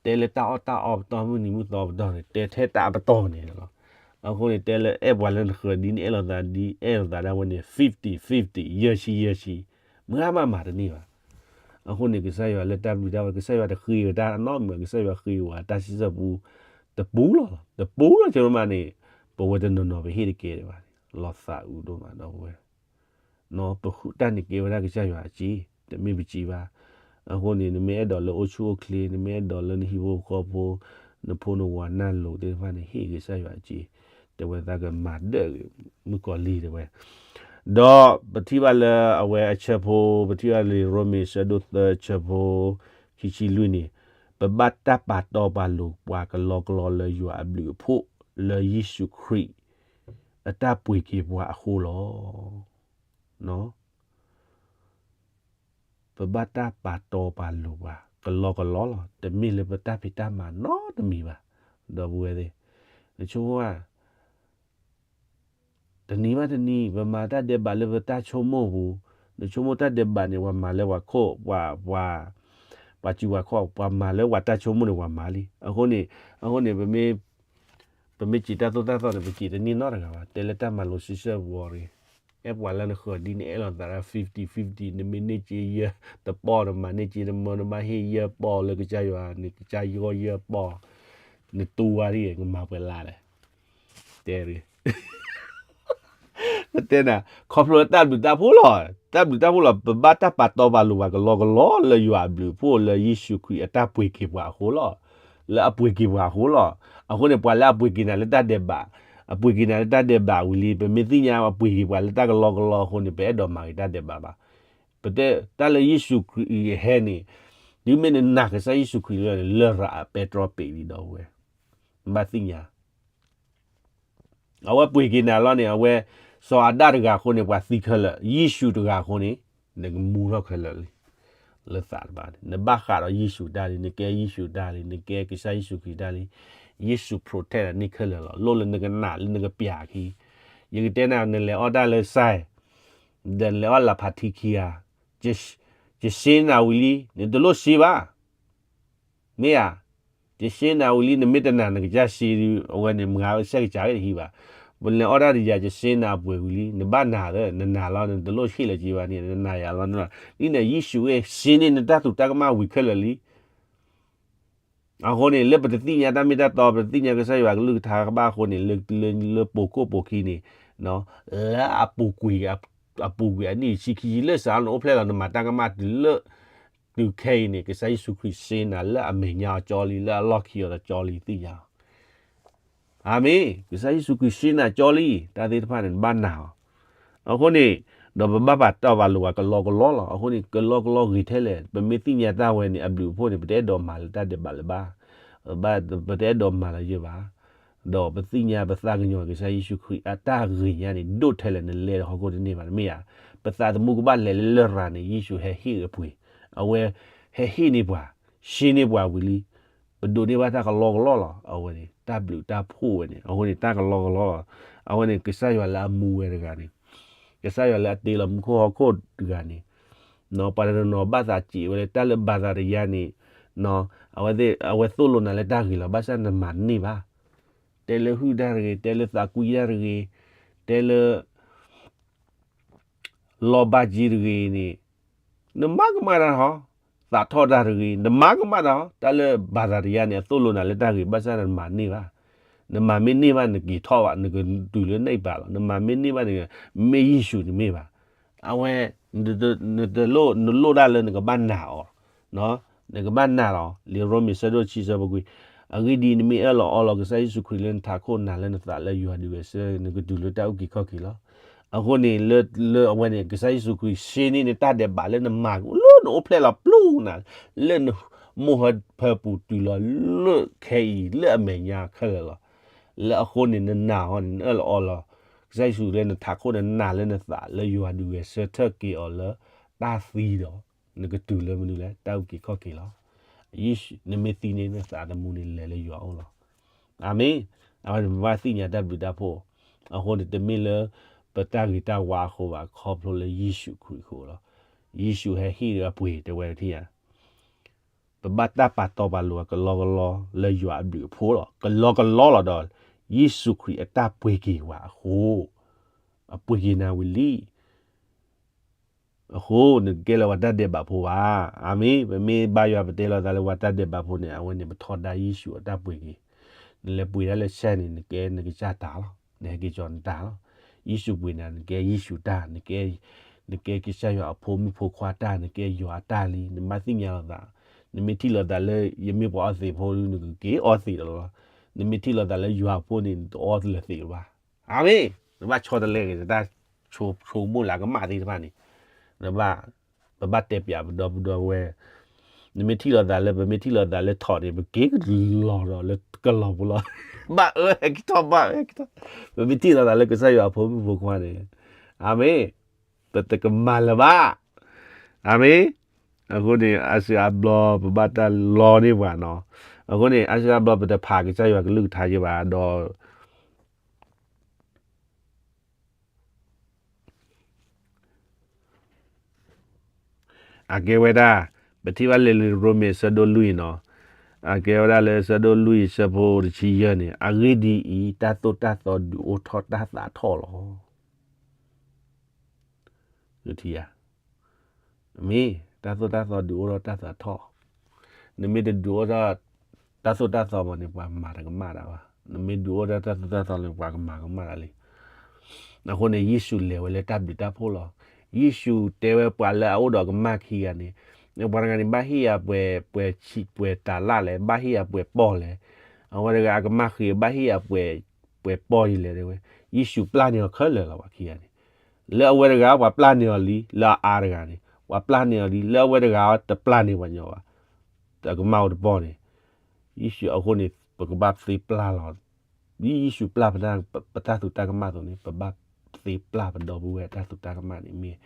တဲလၢတၢ်အီၣ်တၢ်အီပတီၢ်မုၢ်နံၤမုၢ်သီပတီၢ်န့ၣ် တဲထဲတၢ်အပတီၢ်န့ၣ်လီၤ. အဃိန့ၣ် တဲလၢအဲၣ်ပှၤလၢနဃၢၤဒ်နအဲၣ်လိာ်သးဒ်အဲၣ်လိာ်သးဒၣ်ဝဲန့ၣ် fifty fifty, ယဲၢ်ဆံယဲၢ်ဆံ, မုၢ်ဂၤမးမၤတန့ၢ်ဘၣ်. အဃိန့ၣ် ကစၢ်ယွၤလၢတၢ်ဘျုးတၢ်ဝဲ ကစၢ်ယွၤတဃ့ဝဲတၢ်နီတမံၤ, ကစၢ်ယွၤဃ့ဝဲတၢ်စံးဆၢပူ တပူလီၤ, တပူလီၤ ကမးန့ၣ် ပဝဲတနီၤနီၤပဟ့ၣ်တကဲဒံးဘၣ်န့ၣ် လီၤသးအုးဒိၣ်မးဒီပုၢ်ဝဲၢ် ပဃုတၢ်န့ၣ်ကဲဝဲဒၣ်ကစၢ်ယွၤအစ့, တမ့ၢ်ပစ့ဘၣ်. အဃိန့ၣ် နမ့ၢ်အဲၣ်ဒိးလၢအိၣ်ဆူၣ်အိၣ်ချ့, နမ့ၢ်အဲၣ်ဒိးလၢနဟံၣ်ဖိဃီဖိ, နဖိနဝၤနၢ်လိၤသ့ၣ်တဖၣ်န့ၣ် ဟ့ၣ်ကစၢ်ယွၤအစ့, တဲဝဲသးကမၤဒၢၣ်ဂ့ၤ မုၣ်ကီၤလံၢ်တဲဝဲ. ဒီးပထံၣ်ဘၣ်လၢအဝဲအဆၢဖိ, ပထံၣ်ဘၣ်လံာ်ရိမ့ၤဆၢဒိၣ်သၢဆၢဖိ ခံဆံလွံၢ်န့ၣ်, ပဘၣ်တၢ်ပာ်တီပာ်လိၤပှၤကလီကလီလၢယွၤအဘျုးအဖှိၣ် လၢယ့ၣ်ၡူးခရံာ် အတၢ်ပှ့ၤက့ၤပှၤအဃိလီၤ. ပဘၣ်တၢ်ပာ်တီပာ်လိၤပှၤ ကလီကလီလီၤ. တမ့ၢ်လၢပတၢ်ဖံးတၢ်မၤနီတမံၤဘၣ်. ဒီပုၢ်ဝဲၢ်သ့ၣ်, နဆိကမိၣ်ဧါ, တနံၤဘၣ်တနံၤ ပမၤတၢ်ဒဲးဘးလၢပတၢ်ဆိကမိၣ်ပူၤ, နဆိကမိၣ်တၢ်ဒဲးဘးန့ၣ် ပှၤမၤလၢပှၤခိၣ်, ပှၤ, ပှၤစုပှၤခီၣ်, ပှၤမၤလၢပှၤတၢ်ဆိကမိၣ်န့ၣ် ပှၤမၤလံ. အဃိန့ၣ်, အဃိန့ၣ် ပမ့ၢ်စံးတၢ်သိၣ်တၢ်သီန့ၣ် ပစံးတန့ၢ်နီတဂၤဘၣ်. တဲလၢတၢ်မၤလိစံးဆၢပူၤအံၤ, အဲၣ်ပှၤလၢနဃၢၤဒ်နအဲၣ်လိာ်သးဒၣ် fifty fifty, နမ့ၢ်န့ၢ်စ့ယဲၢ်တပီၢ် နမၤန့ၢ်စ့တမၢ နဘၣ်ဟ့ၣ်ယဲၢ်ပီၢ်လၢကစၢ်ယွၤ, နကစၢ်ယွၤယဲၢ်ပီၢ်, နတူၢ်ဝဲဒၣ် ကမၤပှဲၤလၢ်လဲၣ်. တဲ ပတဲနၤ, ခီဖျိလၢတၢ်ဘျုးတၢ်ဖှိၣ်လီၤ. တၢ်ဘျုးတၢ်ဖှိၣ်လီၤ. ပဘၣ်တၢ်ပာ်တီပာ်လိၤပှၤကလီကလီလၢယွၤအဘျုးအဖှိၣ် လၢယ့ၣ်ၡူးခရံာ်အတၢ်ပှ့ၤက့ၤပှၤအဃိလီၤ. လၢအပှ့ၤက့ၤပှၤအဃိလီၤ. အဃိန့ၣ် ပှၤလၢအပှ့ၤက့ၤနၤလၢတၢ်ဒဲးဘး, အပှ့ၤက့ၤနၤလၢတၢ်ဒဲးဘးဝံၤလံ ပမ့ၢ်သ့ၣ်ညါအပှ့ၤက့ၤပှၤလၢတၢ်ကလီကလီအဃိန့ၣ် ပအဲၣ်ဒိးမၤက့ၤတၢ်ဒဲးဘးဘၣ်. ပတဲတၢ်လၢယ့ၣ်ၡူးခရံာ်အဟဲန့ၣ်, တုၤမ့ၢ်နနာ်ကစၢ်ယ့ၣ်ၡူးခရံာ်လၢ လရာ်အပဲတြီပံၤလံ ဒီပုၢ်ဝဲၢ်, နဘၣ်သ့ၣ်ညါ အဝဲပှ့ၤက့ၤနၤလီၤန့ၣ် အဝဲ စီၤအၤဒၣ်တဂၤအဃိန့ၣ် ပှၤသံခဲလၢာ်, ယ့ၣ်ၡူးတဂၤအဃိန့ၣ် နကမူထီၣ်ခဲလၢာ်လံ လၢသးတဖၣ်န့ၣ် နဘၣ်ဃးဒီးယ့ၣ်ၡူးတၢ်လံ, နကဲယ့ၣ်ၡူးတၢ်လံ, နကဲကစၢ်ယ့ၣ်ၡူးခရံာ်တၢ်လံ, ယ့ၣ်ၡူး protect န့ၢ်ခဲလၢာ်လီၤ. လိၣ်လၢနကနၣ်လၢနကပျၢ်အခံ, ယကတဲနၤ နလဲၤအီၣ်တၢ်လၢစဲ, ဒီးနလဲၤအီၣ်လၢဖးထံခံဂၤ, ယရှင်းနၤဝံၤလံ နတလိၣ်ရှင်းဘၣ် မ့ၢ်ဧါ, ယရှင်းနၤဝံၤလံ နမ့ၢ်တနာ်နကစၢ်ရှင်းဒီး အဝဲန့ၣ် မုၢ်ဂၤဆဲးကစၢ်ဝဲတဟံးဘၣ်. ပလဲၤအီၣ်တၢ်တယၤ ယရှင်းနၤအပှ့ၤဝံၤလံ နဘၣ်နာ်သၢ နနာ်လီၤ နတလိၣ်ဟ့ၣ်လၢၤက့ၤဘၣ်န့ၣ် နနာ်ယၤလီၤ နနာ်, ဒ်န့ၣ် ယ့ၣ်ၡူးဝဲရှင်းန့ၢ်နတၢ်သူၣ်တၢ်ကမၣ်ဝံၤခဲလၢာ်လံ. အဃိန့ၣ် လၢပတသ့ၣ်ညါတၢ်မ့ၢ်တၢ်တီ ပတသ့ၣ်ညါကစၢ်ယွၤကလုၢ်ကထါကဘၣ်အဃိန့ၣ် လၢ လၢ လၢပိာ်ခိၣ်ပိာ်ခံန့ၣ် လၢအပူၤကွံာ် အပူၤကွံာ်အနံၣ်ဆံခံဆံလၢစးလၢနအိၣ်ဖျဲၣ်လီၤ နမၤတၢ်ကမၣ်တုၤလၢ တုၤခဲအံၤန့ၣ် ကစၢ်ယ့ၣ်ၡူးခရံာ်ရှင်းနၤလၢအမဲာ်ညါအီၤကၠီလံ လၢအလီၢ်ခံအီၤဒီးကၠီလံသ့ၣ်ညါလီၤ. အၤမ့ၣ်, ကစၢ်ယ့ၣ်ၡူးခရံာ်ရှင်းနၤကၠီလံ တၢ်သ့ၣ်တဖၣ်န့ၣ် နဘၣ်နာ်အီၤ. အဃိန့ၣ် ဒီးပဘၣ်ပာ်တီပာ်လိၤပှၤကလီကလီလီၤ. အဃိန့ၣ် ကလီကလီဂ့ၤထဲလဲၣ် ပမ့ၢ်သ့ၣ်ညါတၢ်ဝဲန့ၣ် အဘျုးအဖှိၣ်န့ၣ် ပတအဲၣ်ဒိးမၤလၢတၢ်ဒဲးဘးလၢၤဘၣ်. ပတအဲၣ်ဒိးမၤလၢၤယဲၢ်ဘၣ်. ဒီးပသ့ၣ်ညါပသးကညီၤကစၢ်ယ့ၣ်ၡူးခရံာ်အတၢ်ဂ့ၤညါန့ၣ် ဒိၣ်ထဲလဲၣ် နလဲၤဟီၣ်ခိၣ်တန့ၢ်ဘၣ် တမ့ၢ်ဧါ. ပသးသမူကဘၣ်လဲၤလၢလရာ်န့ၣ် ယ့ၣ်ၡူးဟဲဟ့ၣ်အပှ့ၤ, အဝဲဟဲဟ့ၣ်န့ၢ်ပှၤ, ရှင်းန့ၢ်ပှၤဝံၤလံ ပဒိးန့ၢ်ဘၣ်တၢ်ကလီကလီလီၤ. အဝဲန့ၣ် တၢ်ဘျုးတၢ်ဖှိၣ်ဝဲန့ၣ် အဃိန့ၣ် တၢ်ကလီကလီလီၤ. အဝဲန့ၣ် ကစၢ်ယွၤလၢအမူဝဲတဂၤန့ၣ်, ကစၢ်ယွၤလၢအတ့လီၤမူခိၣ်ဟီၣ်ခိၣ်တဂၤန့ၣ်, ပှၤတနီၤနီၤဘၣ်သးစံးဝဲလၢတၢ်လၢဘၣ်သးတယါန့ၣ်, အဝဲသ့ၣ် အဝဲသိၣ်လိနၤလၢတၢ်ဂ့ၤလီၤ ဘၣ်ဆၣ်နမၤန့ၢ်ဘၣ်. တဲလၢဟုၣ်တၢ်တဂ့ၤ, တဲလၢသးကွံတၢ်တဂ့ၤ, တဲလၢ လီၢ်ဘၣ်က့တဂ့ၤန့ၣ်, နမၤကမၣ်တၢ်ဟီ, သးထီၣ်တၢ်တဂ့ၤ, နမၤကမၣ်တၢ်ဟီ, တၢ်လၢဘၣ်သးတယါန့ၣ် အသိၣ်လိနၤလၢတၢ်ဂ့ၤ ဘၣ်ဆၣ်နမၤန့ၢ်ဘၣ်. နမၤမ့ၢ်န့ၢ်ဘၣ် နက့ၤထီၣ်ဘၣ် နကတုၤလၢန့ၢ်ဘၣ်လီၤ. နမၤမ့ၢ်န့ၢ်ဘၣ်န့ၣ် မ့ၢ်ယ့ၣ်ၡူးန့ၣ်မ့ၢ်ဘၣ်. အဝဲ နတလိၣ် နလိၣ်ဒၣ်လၢနကဘၣ်နာ်အီၤ နကဘၣ်နာ်လီၤ. လံာ်ရိမ့ၤဆၢဒိၣ်တဆံဆၢဖိခွံ, အဂ့ၢ်ဒ်အံၤ နမ့ၢ်အၢၣ်လီၤအီလီၤကစၢ်ယ့ၣ်ၡူးခရံာ်လၢနထးခိၣ်နၤလၢနသးလၢယွၤဒုးဂဲၤဆၢထၢၣ် နကတုၤလၢတၢ်အုၣ်က့ၤခီၣ်က့ၤလီၤ. အဃိန့ၣ် လၢ လၢအဝဲန့ၣ် ကစၢ်ယ့ၣ်ၡူးခရံာ်ရှင်းန့ၢ်နတၢ်ဒဲးဘးလၢနမၤ လၢနအိၣ်ဖျဲၣ်လီၤပျူၢ်နၤ လၢန မိၢ်ဟၢဖၢပူၤတုၤလီၤလၢခဲအံၤလၢအမဲာ်ညါခဲလၢာ်လီၤ. လၢအဃိန့ၣ် နနာ်အီၤန့ၣ် နအၢၣ်လီၤအီလီၤ. ကစၢ်ယ့ၣ်ၡူးလၢနထးခိၣ်န့ၣ် နာ်လၢနသးလၢယွၤဒုးဂဲၤဆၢထၢၣ်က့ၤအီၤလၢတၢ်သံဒီး နကတုၤလၢမနုၤလဲၣ် တၢ်အုၣ်က့ၤခီၣ်က့ၤလီၤ. နမ့ၢ်သံန့ၣ် နသးသမူန့ၣ်လဲၤလၢယွၤအအိၣ်လီၤ. အၤမ့ၣ်. အဝဲန့ၣ်ပဘၣ်သ့ၣ်ညါတၢ်ဘျုးတၢ်ဖှိၣ်, အဃိန့ၣ် တမ့ၢ်လၢ ပတၢ်ဂ့ၤတၢ်ဝါအဃိဘၣ် ခီဖျိလၢယ့ၣ်ၡူးခရံာ်အဃိလီၤ. ယ့ၣ်ၡူးဟဲဟ့ၣ်အပှ့ၤတဲဝဲတထံၣ်ဧါ. ပဘၣ်တၢ်ပာ်တီပာ်လိၤအကလီကလီလၢယွၤအဘျုးအဖှိၣ်လီၤ. ကလီကလီလီၤဒီး ယ့ၣ်ၡူးခရံာ်အတၢ်ပှ့ၤက့ၤဝဲအဃိ, အပှ့ၤက့ၤနၤဝံၤလံ အဃိ နကကဲလၢပှၤတၢ်ဒဲးဘးဖိဘၣ်. အၤမ့ၣ်. ပမ့ၢ်ဘါယွၤပတဲလီၤသးလၢပှၤတၢ်ဒဲးဘးဖိန့ၣ် အဝဲန့ၣ်ပထီဒါယ့ၣ်ၡူးအတၢ်ပှ့ၤက့ၤ, နလဲၤပှ့ၤဒၣ်လၢဆဲန့ၣ် နကဲနကစၢ်တၢ်လီၤ. နဟဲက့ၤကၠီနတၢ်လီၤ. ယ့ၣ်ၡူးပှ့ၤနၤ နကဲယ့ၣ်ၡူးတၢ်, နကဲကစၢ်ယွၤအဖိမုၣ်ဖိခွါတၢ်, နကဲယွၤအတၢ်လံ, နဘၣ်သ့ၣ်ညါလီၤသး. နမ့ၢ်ထံၣ်လီၤသးလၢ ယမ့ၢ်ပှၤအီသံးဖိဒီး နကက့ၤအီသံးလီၤ. နမ့ၢ်ထံၣ်လီၤသးလၢယွၤအဖိန့ၣ် နတအီလၢသံးလၢၤဘၣ်. အၤမ့ၣ်. နဘၣ်ဆီတလဲက့ၤ တၢ်ဆိကမိၣ်လၢအကမၣ်သ့ၣ်တဖၣ်န့ၣ်, နဘၣ်, ပဘၣ်တဲပၠးပဒီပုၢ်ဒီဝဲၢ်, နမ့ၢ်ထံၣ်လီၤသးလၢ ပမ့ၢ်ထံၣ်လီၤသးလၢထီးန့ၣ် ပက့ၤကလီၤဒီးလၢကလီၤပူၤလီၤ. ဘၣ်အၢဟဲက့ၤထီၣ် ဘၣ်အၢဟဲက့ၤထီၣ်, ပမ့ၢ်ထံၣ်လီၤသးလၢကစၢ်ယွၤအဖိမုၣ်ဖိခွါန့ၣ်, အၤမ့ၣ်, ပတကမၤလၢၤဘၣ်. အၤမ့ၣ်. အဃိန့ၣ် အါစုအါဘျီ ပဘၣ်တၢ်လီန့ၢ်ပှၤနီၤ. အဃိန့ၣ် အါစုအါဘျီ ပတဖးကစၢ်ယွၤကလုၢ်ကထါယဲဘၣ်ဒီး အကဲဝဲဒၣ် ပထံၣ်ဘၣ်လၢလံာ်ရိမ့ၤအဆၢဒိၣ်လွံၢ်နီၤ, အကဲဝဲဒၣ်လၢအဆၢဒိၣ်လွံၢ်အဆၢဖိတဆံယဲၢ်န့ၣ်, အဂ့ၢ်ဒ်အံၤ, တၢ်သိၣ်တၢ်သီဒုးအိၣ်ထီၣ်တၢ်သးထီၣ်လီၤ. မ့ၢ်တၢ်သိၣ်တၢ်သီဒုးအိၣ်ထီၣ်တၢ်သးထီၣ်, နမ့ၢ်တဒုးအိၣ်ထီၣ် တၢ်သိၣ်တၢ်သီဘၣ်န့ၣ် ပှၤမၤတကမၣ်တၢ်ဘၣ်. နမ့ၢ်ဒုးအိၣ်ထီၣ်တၢ်သိၣ်တၢ်သီန့ၣ် ပှၤကမၤကမၣ်တၢ်လံ. အဃိန့ၣ် ယ့ၣ်ၡူးလဲၤဝဲလၢတၢ်ဘျုးတၢ်ဖှိၣ်လီၤ. ယ့ၣ်ၡူးတဲဝဲပှၤလၢအအိၣ်ဒီးကမၣ်ခံဂၤန့ၣ်, ပှၤတဂၤန့ၣ် ဘၣ်ဟ့ၣ်ယၤပှဲၤ, ပှဲၤဆံးပှဲၤတၤလၣ်လဲၣ်, ဘၣ်ဟ့ၣ်ယၤပှဲၤပီၢ်လဲၣ်, အဝဲတဂၤအကမၣ်ဃ့ ဘၣ်ဟ့ၣ်ယၤပှဲၤ, ပှဲၤပီၢ်ယလဲၣ်တဲဝဲ, ယ့ၣ်ၡူးပျၢ်န့ၢ်အီၤခဲလၢာ်လီၤ ပှၤခံဂၤန့ၣ်. လၢအဝဲတဂၤ ပှၤပျၢ်န့ၢ်အီၤလံ, လၢအအါတဂၤန့ၣ် ပှၤပျၢ်န့ၢ်အီၤလံ, လၢအဝဲတဂၤတပျၢ်န့ၢ်ပှၤညီဘၣ်, တကမၣ်အိၣ်တပီၢ်န့ၣ်, ယ့ၣ်ၡူးအဃိန့ၣ် ပကဘၣ်သ့ပျၢ်လီၤ. ဒ်ယ့ၣ်ၡူးပျၢ်ပတၢ်, ပတၢ်သူၣ်တၢ်ကမၣ်အသိးန့ၣ် ပဘၣ်သ့ပျၢ်ပဒီပုၢ်ဝဲၢ်တၢ်သူၣ်တၢ်ကမၣ်န့ၣ်မ့ၢ်.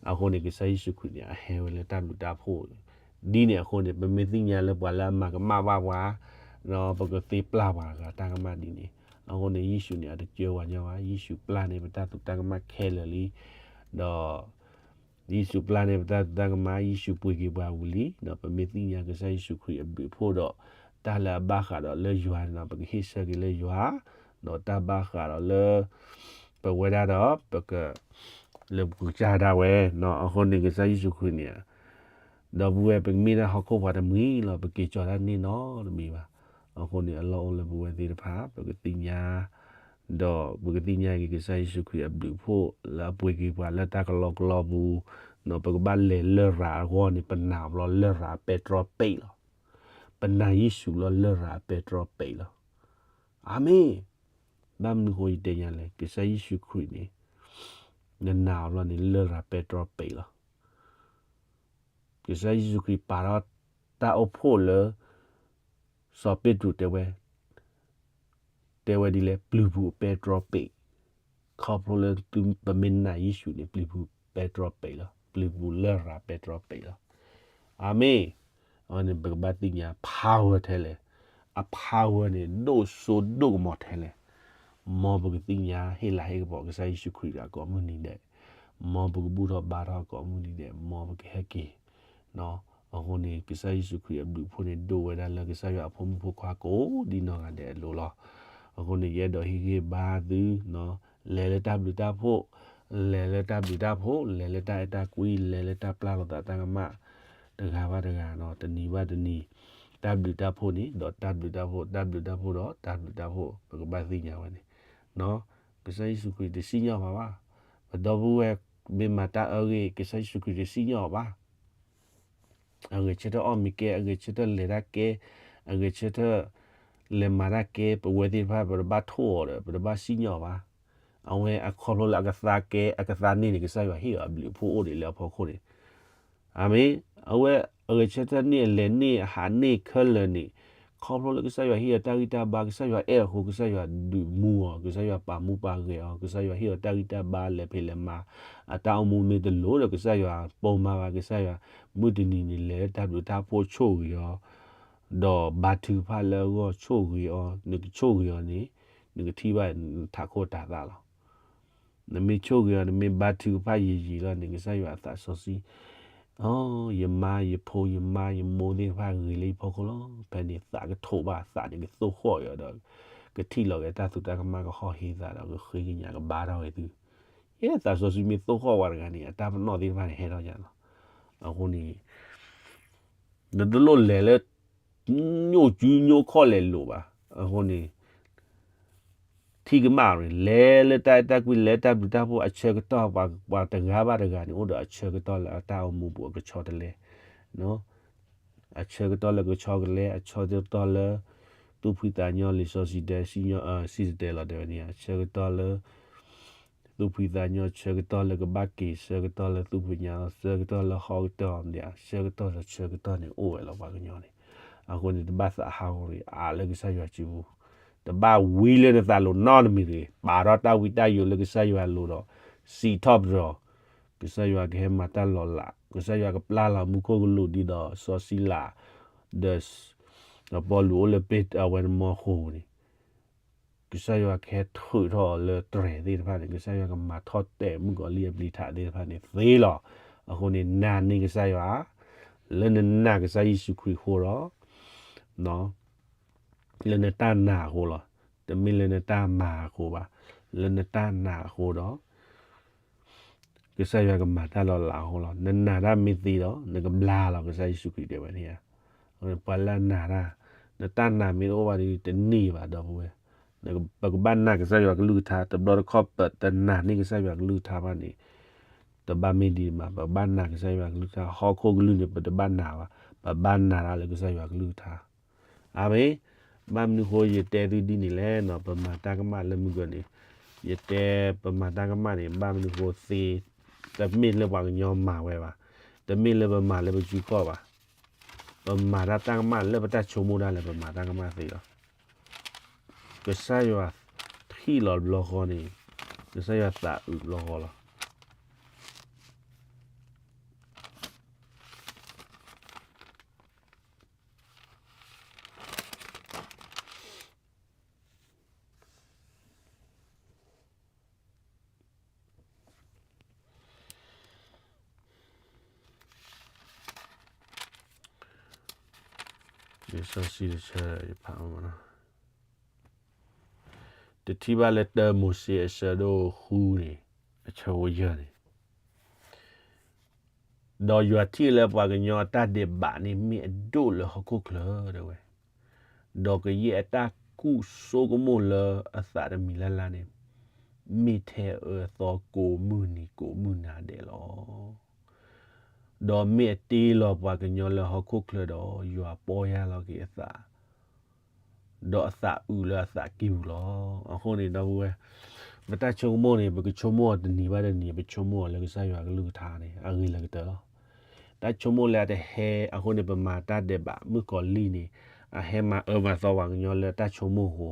အဃိန့ၣ် ကစၢ်ယ့ၣ်ၡူးခရံာ်န့ၣ် အဟဲဝဲလၢတၢ်ဘျုးတၢ်ဖှိၣ် ဒ်န့ၣ်အဃိန့ၣ် ပမ့ၢ်သ့ၣ်ညါလၢပှၤလၢအမၤကမၣ်ဘၣ်ပှၤ, ပကသ့ပျၢ်ပှၤတဂၤတၢ်ကမၣ်ဒ်န့ၣ်, အဃိန့ၣ် ယ့ၣ်ၡူးန့ၣ် အတကၢပှၤညီဘၣ်, ယ့ၣ်ၡူးပျၢ်န့ၢ်ပတၢ်သူၣ်တၢ်ကမၣ်ခဲလၢာ်လံ, ဒီး ယ့ၣ်ၡူးပျၢ်န့ၢ်ပတၢ်သူၣ်တၢ်ကမၣ်, ယ့ၣ်ၡူးပှ့ၤက့ၤပှၤဝံၤလံ, ဒီးပမ့ၢ်သ့ၣ်ညါကစၢ်ယ့ၣ်ၡူးခရံာ်အဘျုးအဖှိၣ်ဒီး တၢ်လၢအဘၣ်ဃးဒီးလၢယွၤန့ၣ် ပကဟ့ၣ်ဆၢက့ၤလၢယွၤ, ဒီးတၢ်ဘၣ်ဃးဒီးလၢ ပဝဲဒၣ်ဒီး ပက လၢပကစၢ်ဒၣ်ဝဲ, အဃိန့ၣ် ကစၢ်ယ့ၣ်ၡူးခရံာ်န့ၣ် ဒီပုၢ်ဝဲၢ် ပကမ့ၢ်ဒၣ်ဟီၣ်ခိၣ်ပှၤတမှံၤလီၤ, ပက့ၤကၠီၤတၢ်န့ၢ်နီတမံၤဘၣ်. အဃိန့ၣ် အလီၢ်အိၣ်လၢပဝဲသ့ၣ်တဖၣ် ပကသ့ၣ်ညါ, ဒီးပကသ့ၣ်ညါက့ၤ ကစၢ်ယ့ၣ်ၡူးခရံာ်အဘျုးအဖှိၣ် လၢအပှ့ၤက့ၤပှၤလၢတၢ်ကလီကလီပူၤ, ဒီးပကဘၣ်လဲၤလရာ်အဂီၢ်န့ၣ် ပနာ်ဘျီလရာ်အပဲတြီပဲာ်လီၤ. ပနာ်ယ့ၣ်ၡူးလီၤ လရာ်အပဲတြီပဲာ်လီၤ. အၤမ့ၣ်. ဘၣ်မနုၤဃိယတဲညါလဲၣ်, ကစၢ်ယ့ၣ်ၡူးခရံာ်န့ၣ် နနာ်အီၤဘျီန့ၣ် လရာ်ပဲတြီပဲာ်လီၤ. ကစၢ်ယ့ၣ်ၡူးခရံာ်ပာ်ထီၣ်တၢ်အိၣ်ဖှိၣ်လၢ စီၤပ့းတရူးတဲဝဲ, တဲဝဲဒ်လဲၣ်, ပျုၤပူၤအပဲတြီပဲာ်, ခီဖျိလၢပမ့ၢ်နာ်ယ့ၣ်ၡူးန့ၣ် ပျုၤပူၤပဲတြီပဲာ်လီၤ, ပျုၤပူၤလရာ်ပဲတြီပဲာ်လီၤ. အၤမ့ၣ်. အဝဲန့ၣ် ပကဘၣ်သ့ၣ်ညါ power ထဲလဲၣ်, အ power န့ၣ် ဒိၣ်စိဒိၣ်ကမီၤထဲလဲၣ်. မ်ပကသ့ၣ်ညါဟ့ၣ်လၤဟ့ၣ်ကပီၤ ကစၢ်ယ့ၣ်ၡူးခရံာ်အကိးမုၢ်နံၤဒဲး, မ်ပကဘူၣ်ထီၣ်ဘါထီၣ်အကိးမုၢ်နံၤဒဲး, မ်ပကဟဲက့ၤ အဃိန့ၣ် ကစၢ်ယ့ၣ်ၡူးခရံာ်အဘျုးအဖှိၣ်န့ၣ် ဒိၣ်ဝဲဒၣ်လၢကစၢ်ယွၤအဖိမုၣ်ဖိခွါကိးဒ်နီၢ်ဂၤဒဲးအလိၤလီၤ. အဃိန့ၣ် ယအဲၣ်ဒိးဟ့ၣ်ဂံၢ်ဘါသု, လဲၤလၢတၢ်ဘျုးတၢ်ဖှိၣ်, လဲၤလၢတၢ်ဘျုးတၢ်ဖှိၣ်, လဲၤလၢတၢ်အဲၣ်တၢ်ကွံ, လဲၤလၢတၢ်ပျၢ်လိာ်သးတၢ်ကမၣ်, တဂၤဘၣ်တဂၤနီၤ, တနံၤဘၣ်တနံၤ, တၢ်ဘျုးတၢ်ဖှိၣ်န့ၣ် ဒီးတၢ်ဘျုးတၢ်ဖှိၣ်, တၢ်ဘျုးတၢ်ဖှိၣ်ဒီးတၢ်ဘျုးတၢ်ဖှိၣ်, ပကဘၣ်သ့ၣ်ညါဝဲန့ၣ် ကစၢ်ယ့ၣ်ၡူးခရံာ်တစံၣ်ညီၣ်ပှၤဘၣ်. ပဒီပုၢ်ဝဲၢ်မ့ၢ်မၤတၢ်အၢဂ့ၤ ကစၢ်ယ့ၣ်ၡူးခရံာ်တစံၣ်ညီၣ်အီၤဘၣ်. အဂဲၤဆၢထၢၣ်အီၣ်မ့ၤကဲ, အဂဲၤဆၢထၢၣ်လဲၤတၢ်ကဲ, အဂဲၤဆၢထၢၣ်လဲၤမၤတၢ်ကဲ, ပဝဲသ့ၣ်တဖၣ် ပတဘၣ်ထိၣ်အီၤဒီး ပတဘၣ်စံၣ်ညီၣ်အီၤဘၣ်. အဝဲအခီဖျိလၢအကသါကဲ အကသါန့ၢ်န့ၣ် ကစၢ်ယွၤဟ့ၣ်အီၤအဘျုးအဖှိၣ်အိၣ်ဒံးလၢအဖီခိၣ်န့ၣ် အၤမ့ၣ်. အဝဲ အဂဲၤဆၢထၢၣ်န့ၢ် အလဲၤန့ၢ် အဟးန့ၢ်ခဲလၢာ်န့ၣ်, ခီဖျိလၢကစၢ်ယွၤဟ့ၣ်အီၤတၢ်ဂံၢ်တၢ်ဘါ, ကစၢ်ယွၤအဲၣ်အဃိ, ကစၢ်ယွၤဒုးမူအီၤ, ကစၢ်ယွၤပာ်မူပာ်ဂဲၤအီၤ, ကစၢ်ယွၤဟ့ၣ်အီၤတၢ်ဂံၢ်တၢ်ဘါလဲၤဖံးလဲၤမၤ, အတၢ်အိၣ်မူမ့ၢ်တလိၤဒီး ကစၢ်ယွၤပိာ်မၤဘၣ်, ကစၢ်ယွၤမုၢ်တနံၤန့ၣ် လဲၤလၢတၢ်ဘျုးတၢ်ဖှိၣ်ဆိၣ်ဂ့ၤအီၤ, ဒီးဘါထုကဖၣ်လၢအဂီၢ်ဆိၣ်ဂ့ၤအီၤ, နကဆိၣ်ဂ့ၤအီၤန့ၣ်, နကထံၣ်ဘၣ်နထးခိၣ်တၤသၣ်လီၤ. နမ့ၢ်ဆိၣ်ဂ့ၤအီၤ, နမ့ၢ်ဘါထုကဖၣ်ယံာ်ယံာ်လီၤန့ၣ်, ကစၢ်ယွၤအသးစီဆှံ, အိ, ယမါယဖိ ယမါယမိၢ်သ့ၣ်တဖၣ်ဂ့ၤလၢယဖီခိၣ်လီၤ. ဖဲန့ၣ်သးကထိးဘၣ်, သးန့ၣ်ကသိၣ်ဃီၣ်အီၤဒီး, ကထံၣ်လီၤက့ၤတၢ်သူတၢ်ကမၣ်, ကဟီၣ်ဟ့သးဒီး ကဃ့ကညးကဘါထီၣ်က့ၤသု, ယဲသးစီဆှံမ့ၢ်သိၣ်ဃီၣ်ဝဲတဂၤန့ၣ်, အတၢ်ပနီၣ်သ့ၣ်တဖၣ်န့ၣ်ဟဲထီၣ်ယၤလီၤ. အဃိန့ၣ် နတလိၣ်လဲၤလၢ ညိၣ်ကၠူညိၣ်ခီၣ်လဲၤလိၤဘၣ်. အဃိန့ၣ် ထံၣ်ကမၣ်န့ၣ် လဲၤလၢတၢ်အဲၣ်တၢ်ကွံ, လဲၤတၢ်ဘျုးတၢ်ဖှိၣ်အဆၢကတီၢ်, ပှၤတဂၤဘၣ်တဂၤန့ၣ် အိၣ်ဒီးအဆၢကတီၢ်လၢအတၢ်အိၣ်မူပူၤအကဆီတလဲ, အဆၢကတီၢ်လၢကဆီကလဲ, အဆၢကတီၢ်လၢ သူၣ်ဖှံသးညီလံာ်စီဆှံတဲ, စံၣ်တဲၤလီၤတဲဝဲန့ၣ်, အဆၢကတီၢ်လၢ သူၣ်ဖှံသးညီ, ဆၢကတီၢ်လၢကဘၣ်က့ၤ, ဆၢကတီၢ်လၢသူၣ်ဖှံသးညီ, ဆၢကတီၢ်လၢဟီၣ်ကတၢၢ်အီၤ, ဆၢကတီၢ်ဒီးဆၢကတီၢ်န့ၣ်အိၣ်ဝဲလီၤပှၤကညီန့ၣ်. အဃိန့ၣ် တဘၣ်သးဟးဂီၤရံၣ် အါလၢကစၢ်ယွၤစုပူၤ, တဘၣ်ဝံလၢနသးလိၤနီတမံၤတဂ့ၤ, ပာ်ထီၣ်တၢ်ဝံတၢ်ယိးလၢကစၢ်ယွၤလိၤဒီး စံးထီၣ်ပတြၢၤ, ကစၢ်ယွၤကဟဲမၤတၢ်လီၤလး, ကစၢ်ယွၤကပျၢ်လီၤမူခိၣ်ကလူးဒ်သိးစီၤစံလး ဒီး ဒီးပီလူးအိၣ်လၢပ့းအဝဲန့ၣ်မီၤဃိာ်န့ၣ်, ကစၢ်ယွၤကဟဲထုးထီၣ်အီၤလၢတြဲၤသ့ၣ်တဖၣ်န့ၣ်, ကစၢ်ယွၤကမၤထီၣ်တဲာ်မုၣ်ကီၤလံၢ်အပျံၤထးသ့ၣ်တဖၣ်န့ၣ်သ့လီၤ. အဃိန့ၣ် နာ်န့ၢ်ကစၢ်ယွၤ, လၢနနာ်ကစၢ်ယ့ၣ်ၡူးခရံာ်အဃိဒီး လၢနတၢ်နာ်အဃိလီၤ. တမ့ၢ်လၢနတၢ်မၤအဃိဘၣ်, လၢနတၢ်နာ်အဃိဒီး ကစၢ်ယွၤကမၤတၢ်လီၤလးအဃိလီၤ. နနာ်တၢ်မ့ၢ်သ့ဒီး နကဘျါလီၤ, ကစၢ်ယ့ၣ်ၡူးခရံာ်တဲဝဲန့ၣ်ဧါ. ပှၤလၢအနာ်တၢ်, နတၢ်နာ်မ့ၢ်တအိၣ်ဘၣ်ဒီး တန့ၢ်ဘၣ်ဒီပုၢ်ဝဲၢ်. ပကဘၣ်နာ်ကစၢ်ယွၤကလုၢ်ကထါ, တဘျီတခီၣ်ပတနာ်န့ၢ်ကစၢ်ယွၤကလုၢ်ကထါဘၣ်န့ၣ်, တဘၣ်မ့ၢ်ဒ်န့ၣ်ဘၣ်. ပကဘၣ်နာ်ကစၢ်ယွၤကလုၢ်ကထါ, ဟီၣ်ခိၣ်ကလုၢ်န့ၣ် ပတဘၣ်နာ်ဘၣ်, ပဘၣ်နာ်တၢ်လၢကစၢ်ယွၤကလုၢ်ကထါ. အၤမ့ၣ်. ဘၣ်မနုၤဃိယတဲသုဒ်န့ၣ်လဲၣ်န့ၣ်, ပမၤတၢ်ကမၣ်လၢမုၢ်ကီၤန့ၣ်, ယတဲပမၤတၢ်ကမၣ်န့ၣ် ဘၣ်မနုၤဃိသ့, တမ့ၢ်လၢပှၤကညီမၤဝဲဘၣ်, တမ့ၢ်လၢပမၤလၢပစုခီၣ်ဘၣ်, ပမၤတၢ်တၢ်ကမၣ်လၢပတၢ်ဆိကမိၣ်ဒၣ်လဲာ် ပမၤတၢ်ကမၣ်သ့လီၤ. ကစၢ်ယွၤထံၣ်လီၤတဘျီဃီန့ၣ်, ကစၢ်ယွၤသးအုးတဘျီဃီလီၤ. လံာ်စီဆှံတဆၢယဖး, တထံၣ်ဘၣ်လၢတၢမိၤၡ့အဆၢဒိၣ်ဃုန့ၣ်, အဆၢဖိယဲၢ်န့ၣ်, ဒီးယွၤထံၣ်လၢပှၤကညီအတၢ်ဒဲးဘးန့ၣ် မ့ၢ်အဒိၣ်လၢဟီၣ်ခိၣ်ချၢ, တဲဝဲ, ဒီးကယဲၢ်အတၢ်ကူၣ်ဆိကမိၣ်လၢအသးတမံၤလၢ်လၢ်န့ၣ်, မ့ၢ်ထဲအၢအသီကိးမုၢ်နံၤကိးမုၢ်နၤဒဲးလီၤ. ဒီးမ့ၢ်အတ့လီၤပှၤကညီလၢဟီၣ်ခိၣ်ချၢဒီး ယွၤပီၢ်ယၢ်လီၤက့ၤအသး ဒီးအသးအုးလၢအသးကံၢ်ပူၤလီၤ. အဃိန့ၣ် ဒီပုၢ်ဝဲၢ်, ပတၢ်ဆိကမိၣ်န့ၣ် ပကဆိကမိၣ်အီၤတနံၤဘၣ်တနံၤ, ပဆိကမိၣ်အီၤလၢကစၢ်ယွၤကလုၢ်ကထါန့ၣ် အဂ့ၤလၢကတၢၢ်လီၤ. တၢ်ဆိကမိၣ်လၢအတဟဲအဃိန့ၣ် ပမၤတၢ်ဒဲးဘး, မုၣ်ကီၤလံၢ်န့ၣ် အဟဲမၤအၢမၤသီပှၤကညီလၢတၢ်ဆိကမိၣ်အဃိ,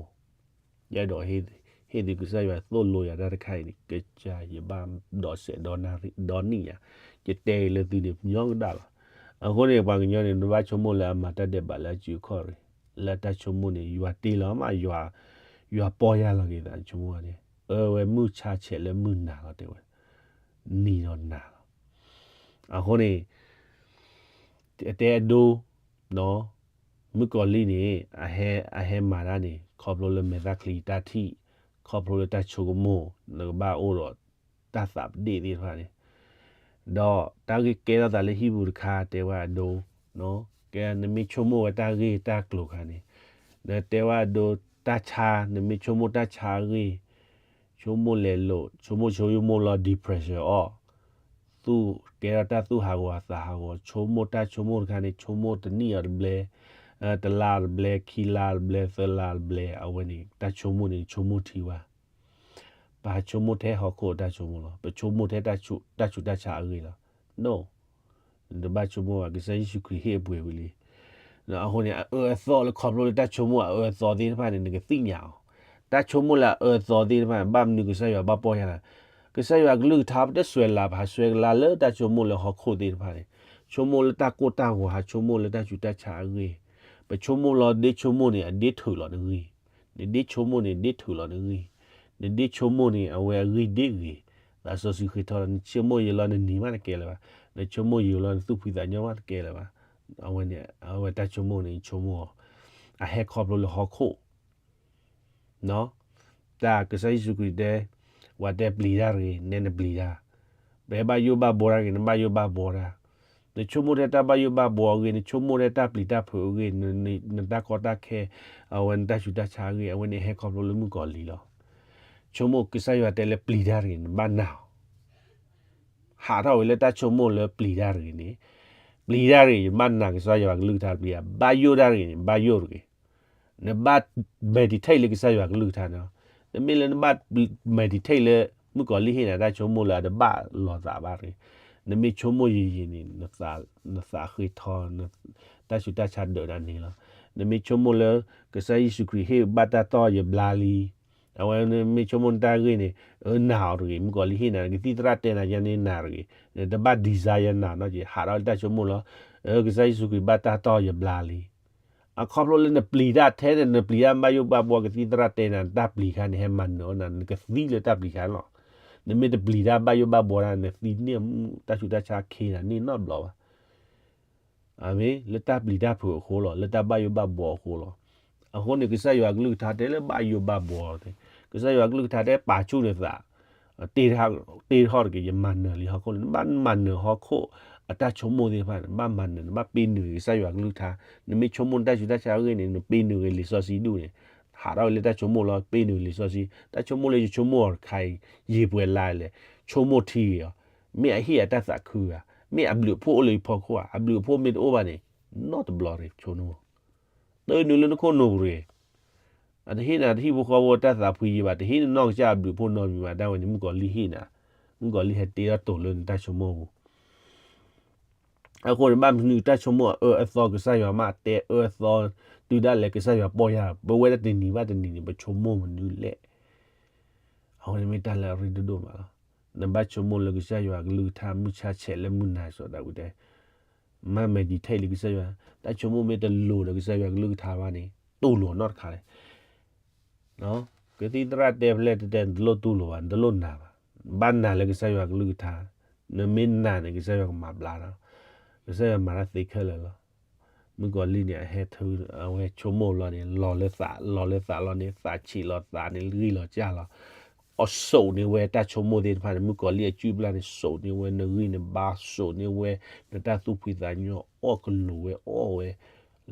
ယအဲၣ်ဒိးဟ့ၣ်သုကစၢ်ယွၤသိၣ်လိယၤတၢ်တခါအံၤန့ၣ်, ကစၢ်ယွၤဘၣ်ဒီးစဲးဒီနံၣ်ယၤ, ယတဲအံၤလၢသုန့ၣ် ညီကဒၣ်လီၤ. အဃိန့ၣ် ပှၤကညီန့ၣ် နဘၣ်ဆိကမိၣ်လၢအမၤတၢ်ဒဲးဘးလၢအစုအခီၣ်ရံၣ်, လၢတၢ်ဆိကမိၣ်န့ၣ် ယွၤတ့လီၤမး, ယွၤပီၢ်ယၢ်လီၤက့ၤသးဆိကမိၣ်န့ၣ်, အၢဝဲမုၢ်ဆါဆဲးလၢမုၢ်နၤလီၤ တဲဝဲ, နံၤဒီးနၤလီၤ. အဃိန့ၣ် အတဲအဒိ မုၣ်ကီၤလံၢ်န့ၣ် အဟဲမၤတၢ်န့ၣ် ခီဖျိလၢမဲာ်သၣ်ချံတၢ်ထံၣ်, ခီဖျိလၢတၢ်ဆိကမိၣ်, နကဘၣ်အိၣ်ဒီးတၢ်သးပဒ့ၣ်သ့ၣ်တဖၣ်န့ၣ်, ဒီးတၢ်ဂ့ၢ်ကဲထီၣ်သးလၢဟံၣ်ပူၤတခါ တဲဝဲအဒိ, ကဲနမ့ၢ်ဆိကမိၣ်ဝဲတၢ်ဂ့ၢ်တၢ်ကျိၤခါန့ၣ်, နတဲဝဲအဒိ တၢ်ဆါ, နမ့ၢ်ဆိကမိၣ်တၢ်ဆါအဂ့ၢ်, ဆိကမိၣ်လဲၤလိာ်, ဆိကမိၣ်ဆိကမိၣ်လီၤ depression အီၤ, သူၣ်ကဲထီၣ်တၢ်သူၣ်ဟးဂီၤသးဟးဂီၤ, ဆိကမိၣ်တၢ်ဆိကမိၣ်တခါန့ၣ် ဆိကမိၣ်တနံၣ်အီၤတဘျဲ, တလါအီၤတဘျဲ, ခံလါအီၤတဘျဲ, သၢလါအီၤတဘျဲ, အဝဲန့ၣ် တၢ်ဆိကမိၣ်န့ၣ် ဆိကမိၣ်ထံဝဲ, ပဆိကမိၣ်ထဲဟီၣ်ခိၣ်အတၢ်ဆိကမိၣ်လီၤ, ပဆိကမိၣ်ထဲတၢ်ဆူးတၢ်ဆါအဂ့ၢ်လီၤ. No, နတဘၣ်ဆိကမိၣ်ဘၣ် ကစၢ်ယ့ၣ်ၡူးခရံာ်ဟ့ၣ်အပှ့ၤဝံၤလံ. အဃိန့ၣ် အအၢအသီလၢခီဖျိလၢတၢ်ဆိကမိၣ်အအၢအသီသ့ၣ်တဖၣ်န့ၣ် နကသ့ၣ်ညါအီၤ, တၢ်ဆိကမိၣ်လၢအအၢအသီသ့ၣ်တဖၣ်န့ၣ် ဘၣ်မနုၤကစၢ်ယွၤဘၣ်ပီၢ်ယၢ်လီၤ, ကစၢ်ယွၤကလုၢ်ကထါပတစွဲးလး ပဟးစွဲကလါလၢတၢ်ဆိကမိၣ်လၢဟီၣ်ခိၣ်သ့ၣ်တဖၣ်န့ၣ်, ဆိကမိၣ်လၢတၢ်ကိၢ်တၢ်ဂီၤ ဟးဆိကမိၣ်လၢတၢ်ဆူးတၢ်ဆါအဂ့ၢ်, ပဆိကမိၣ်လီၤဒ့ဆိကမိၣ်န့ၣ် အဒ့ထုးလီၤနဂံၢ်, နဒ့ဆိကမိၣ်န့ၣ် ဒ့ထုးလီၤနဂံၢ်, နဒ့ဆိကမိၣ်န့ၣ် အဝဲအဂံၢ်ဒ့ဂ့ၤ, သးစီဆှံဃ့ထီၣ်လီၤ နဆိကမိၣ်ယံာ်လီၤ နနံၤမးတကဲလၢၤဘၣ်, နဆိကမိၣ်ယံာ်လီၤ နသူၣ်ဖှံသးညီမးတကဲလၢၤဘၣ်, အဝဲန့ၣ် အဝဲတၢ်ဆိကမိၣ်န့ၣ် ဆိကမိၣ်အီၤ, အဟဲခီဖျိလၢဟီၣ်ခိၣ် တၢ်ကစၢ်ယ့ၣ်ၡူးခရံာ်တဲ, ပှၤတဲပျံၤတၢ်တဂ့ၤ နဲနပျံၤတၢ်, ပှၤဘၣ်ယိၣ်ဘၣ်ဘှီတၢ်တဂ့ၤ နဘၣ်ယိၣ်ဘၣ်ဘှီတၢ်, နဆိကမိၣ်ထဲတၢ်ဘၣ်ယိၣ်ဘၣ်ဘှီအဂ့ၢ် နဆိကမိၣ်ထဲတၢ်ပျံၤတၢ်ဖုးအဂ့ၢ် နတၢ်ကီတၢ်ခဲ, အဝဲနတၢ်ဆူးတၢ်ဆါအဂ့ၢ် အဝဲန့ၣ်ဟဲခီဖျိလၢမုၣ်ကီၤလံၢ်လီၤ. ဆိကမိၣ်ကစၢ်ယွၤတဲလၢပျံၤတၢ်တဂ့ၤ နဘၣ်နာ်အီၤ ဟးထီၣ်ဝဲလၢတၢ်ဆိကမိၣ်လၢပျံၤတၢ်တဂ့ၤန့ၣ်, ပျံၤတၢ်တဂ့ၤ ယဘၣ်နာ်ကစၢ်ယွၤကလုၢ်ကထါတပျံၤ, ဘၣ်ယိၣ်တၢ်တဂ့ၤန့ၣ် ဘၣ်ယိၣ်တဂ့ၤ, နဘၣ် meditate လၢကစၢ်ယွၤကလုၢ်ကထါန့ၣ်, နမ့ၢ်လၢနဘၣ် meditate လၢ မုၣ်ကီၤလံၢ်ဟ့ၣ်နၤတၢ်ဆိကမိၣ်လၢအတဘၣ်လိာ်သးဘၣ်တဂ့ၤ, နမ့ၢ်ဆိကမိၣ်ယံာ်ယံာ်န့ၣ် နသးဃ့ထီ တၢ်ဆူးတၢ်ဆါဒၢးနၤန့ၣ်လီၤ. နမ့ၢ်ဆိကမိၣ်လၢ ကစၢ်ယ့ၣ်ၡူးခရံာ်ဟ့ၣ်ဘၣ်တၢ်တီၢ်ယဘျါလံ, အဝဲနမ့ၢ်ဆိကမိၣ်နတၢ်ဂ့ၢ်န့ၣ်, အၢ နာ်အီၤတဂ့ၤ, မုၣ်ကီၤလံၢ်ဟ့ၣ်နၤ ကသံၣ်သရၣ်တဲနၤယဲန့ၣ်နာ်တဂ့ၤ, နတဘၣ် desire နာ်နီတဂ့ၤ, ဟးထီၣ်လၢတၢ်ဆိကမိၣ်လီၤ. အၢ ကစၢ်ယ့ၣ်ၡူးခရံာ်ဘၣ်တၢ်တီၢ်ယဘျါလံ. အခီဖျိလၢနပျံၤတၢ်ထဲန့ၣ် နပျံၤတၢ်ဘၣ်ယိၣ်ဘၣ်ဘှီ ကသံၣ်သရၣ်တဲနၤ နတၢ်ပျံၤခါန့ၣ် ဟဲမၤနၢၤအီၤနၤ နကသံလၢတၢ်ပျံၤခါန့ၣ်လီၤ. နမ့ၢ်တပျံၤတၢ်ဘၣ်ယိၣ်ဘၣ်ဘှီတၢ် နသံန့ၢ် တၢ်ဆူးတၢ်ဆါခ့နၤန့ၢ်နီတဘျီဘၣ်. အမ့ၢ်လၢတၢ်ပျံၤတၢ်ဖုးအဃိလီၤ, လၢတၢ်ဘၣ်ယိၣ်ဘၣ်ဘှီအဃိလီၤ. အဃိန့ၣ် ကစၢ်ယွၤကလုၢ်ကထါတဲလၢဘၣ်ယိၣ်ဘၣ်ဘှီန့ၣ်, ကစၢ်ယွၤကလုၢ်ကထါတဲပာ်ဆူၣ်နသး, တ့ထီၣ်တက့ၢ် ယမၤနၢၤလံဟီၣ်ခိၣ်န့ၣ်, နဘၣ်မၤနၢၤဟီၣ်ခိၣ်အတၢ်ဆိကမိၣ်သ့ၣ်တဖၣ်န့ၣ်, နဘၣ်မၤနၢၤ နဘၣ်ပ့ၤနုာ်က့ၤကစၢ်ယွၤကလုၢ်ကထါ, နမ့ၢ်ဆိကမိၣ်နတၢ်ဆူးတၢ်ဆါအဂ့ၢ်န့ၣ် နပ့ၤနုာ်က့ၤလံာ်စီဆှံဒူၣ်န့ၣ်, ဟးထီၣ်ဝဲလၢတၢ်ဆိကမိၣ်လီၤ ပ့ၤနုာ်လံာ်စီဆှံ, တၢ်ဆိကမိၣ်လၢယဆိကမိၣ်အီၤတခါအံၤ ယံာ်ပှဲၤလါလဲၣ်, ဆိကမိၣ်ထံဂ့ၤအီၤ, မ့ၢ်အဟ့ၣ်အတၢ်သးခုဧါ, မ့ၢ်အဘျုးအဖှိၣ်အိၣ်လၢယဖီခိၣ်ဧါ, အဘျုးအဖှိၣ်မ့ၢ်တအိၣ်ဘၣ်န့ၣ်, နီတဘျီတဂ့ၤ ဆိကမိၣ် တနုာ်လၢနခိၣ်နူာ်ပူၤတဂ့ၤ, အတဟ့ၣ်နၤတဟံၣ်ဖိဃီဖိတၢ်သးဖှံယံၤဘၣ်, တဟ့ၣ်နနီၢ်ကစၢ်အဘျုးအဖှိၣ်နီတမံၤဘၣ်, တၢ်ဝဲန့ၣ် မုၣ်ကီၤလံၢ်ဟ့ၣ်နၤ, မုၣ်ကီၤလံၢ်ဟဲတ့ထီၣ်တိၤလၢနတၢ်ဆိကမိၣ်ပူၤ အဃိန့ၣ် ဘၣ်မနုၤတၢ်ဆိကမိၣ်အအၢအသီ ကစၢ်ယွၤမ့ၢ်တဲအၢအသီ, တုၤဒၣ်လဲာ်ကစၢ်ယွၤပီၢ်ယၢ်, ပဝဲဒၣ်တနံၤဘၣ်တနံၤန့ၣ် ပဆိကမိၣ်မနုၤလဲၣ်. အဃိန့ၣ်မ့ၢ်တၢ်လၢအရ့ဒိၣ်ဒိၣ်မးလီၤ. နဘၣ်ဆိကမိၣ်လၢကစၢ်ယွၤကလုၢ်ကထါ မုၢ်ဆါဆဲးလၢမုၢ်နၤစီၤဒၤဝံးတဲ, မ့ၢ် meditate လၢကစၢ်ယွၤ, တၢ်ဆိကမိၣ်မ့ၢ်တလိၤဒီးကစၢ်ယွၤကလုၢ်ကထါဘၣ်န့ၣ် တူၢ်လိာ်နီတခါလဲၣ် ကသံၣ်သရၣ်တဲဖဲလဲၣ်တဲတဲ နတလိၣ်တူၢ်လိာ်ဘၣ်, နတလိၣ်နာ်ဘၣ်. ဘၣ်နာ်လၢကစၢ်ယွၤကလုၢ်ကထါ, နမ့ၢ်နာ်န့ၣ် ကစၢ်ယွၤကမၤဘျါနၤ, ကစၢ်ယွၤမၤတၢ်သ့ခဲလၢာ်လီၤ. မုၣ်ကီၤလံၢ်န့ၣ် အဟဲထၢ အဝဲဆိကမိၣ်လီၤန့ၣ် လီၤလၢသး, လီၤလၢသးလီၤန့ၣ် သးဆံးလီၤသးန့ၣ် ဂံၢ်လီၤစၢ်လီၤ. အစိာ်န့ၢ်ဝဲတၢ်ဆိကမိၣ်သ့ၣ်တဖၣ်န့ၣ် မုၣ်ကီၤလံၢ်အစုၣ်အပျၢ်န့ၣ် စိာ်န့ၢ်ဝဲနဂံၢ်နဘါ, စိာ်န့ၢ်ဝဲ နတၢ်သူၣ်ဖှံသးညီ အီၣ်ကလိာ်ဝဲအီၣ်ဝဲ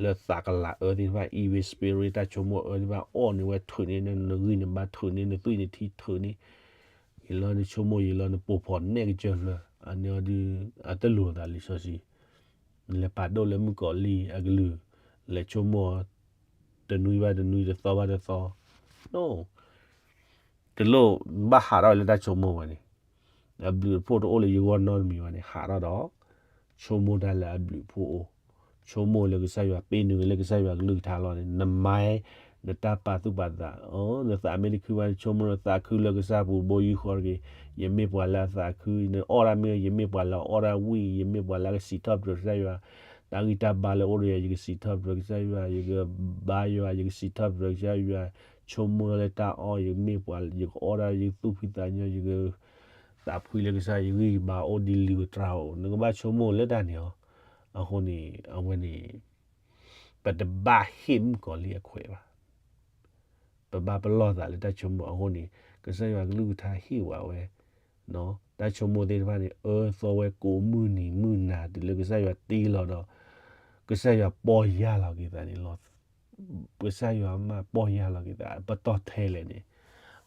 လၢသးကလၤအၢသ့ၣ်တဖၣ် evil spirit တၢ်ဆိကမိၣ်အၢသ့ၣ်တဖၣ် အီၣ်န့ၢ်ဝဲ ထုးန့ၢ်နဂံၢ်နဘါ ထုးန့ၢ်နသွံၣ်နထံ ထုးန့ၢ် ယံာ်လီၤနဆိကမိၣ် ယံာ်လီၤနပိာ်ဖီၣ်နဲၣ်ကစၢၢ်ဖျၢၣ် အန့ၣ်အီၤဒုး အတလိၣ်သးလံာ်စီဆှံ, နလဲၤပာ်ဒိၣ်လၢမုၣ်ကီၤလံၢ်အကလုၢ်, လဲၤဆိကမိၣ်အီၤ တနွံဘၣ်တနွံ တသီဘၣ်တသီ, တလိၣ်ဘၣ်ဟးထီၣ်လၢတၢ်ဆိကမိၣ်ဝဲန့ၣ်, အဘျုးအဖှိၣ်တအိၣ်လၢယဂီၢ်နီတမံၤဘၣ်န့ၣ် ဟးထီၣ်ဒီး ဆိကမိၣ်တၢ်လၢအဘျုးအဖှိၣ်အိၣ်, ဆိကမိၣ်လၢကစၢ်ယွၤ ပ့ၤနုာ်လၢကစၢ်ယွၤကလုၢ်ကထါလီၤန့ၣ် နမါ နတၢ်ပာ်သူၣ်ပာ်သး, နသးမ့ၢ်တခုဘၣ် နဆိကမိၣ်လၢသးခုလၢကစၢ်ပူၤ ဘိယူၢ်ဃီတဂ့ၤ, ယမ့ၢ်ပှၤလၢအသးခု, နအီၣ်တၢ်မ့ၢ် ယမ့ၢ်ပှၤလၢအအီၣ်တၢ်ဝံၣ်, ယမ့ၢ်ပှၤလၢအကစံးထီၣ်ပတြၢၤကစၢ်ယွၤ, တၢ်ဂံၢ်တၢ်ဘါလၢအိၣ်ဒီးယၤ ယကစံးထီၣ်ပတြၢၤကစၢ်ယွၤ, ယကဘါယွၤ ယကစံးထီၣ်ပတြၢၤကစၢ်ယွၤ, ဆိကမိၣ်လၢတၢ်အီၣ် ယမ့ၢ်ပှၤ ယကအီၣ်တၢ် ယသူၣ်ဖှံသးညီ ယက သးဖှံလၢကစၢ်ယွၤ ယဂံၢ်ယဘါအိၣ်ဒ်လံာ်ကတြၢ်အိၣ် နကဘၣ်ဆိကမိၣ်လၢတၢ်န့ၣ်လီၤ. အဃိန့ၣ် အဝဲန့ၣ် ပတဘၣ်ဟ့ၣ်မုၣ်ကီၤလံၢ်အခွဲးဘၣ်. ပဘၣ်ပလီၢ်သးလၢတၢ်ဆိကမိၣ်အဃိန့ၣ် ကစၢ်ယွၤကလုၢ်ကထါဟ့ၣ်ဝဲဝဲ တၢ်ဆိကမိၣ်သ့ၣ်တဖၣ်န့ၣ် အၢသီဝဲကိးမုၢ်နံၤမုၢ်နၤတုၤလၢကစၢ်ယွၤတ့လီၤဒီး ကစၢ်ယွၤပီၢ်ယၢ်လီၤက့ၤသးန့ၣ်လီၤ. ကစၢ်ယွၤမ့ၢ်ပီၢ်ယၢ်လီၤက့ၤသး ပတီၢ်ထဲလဲၣ်န့ၣ်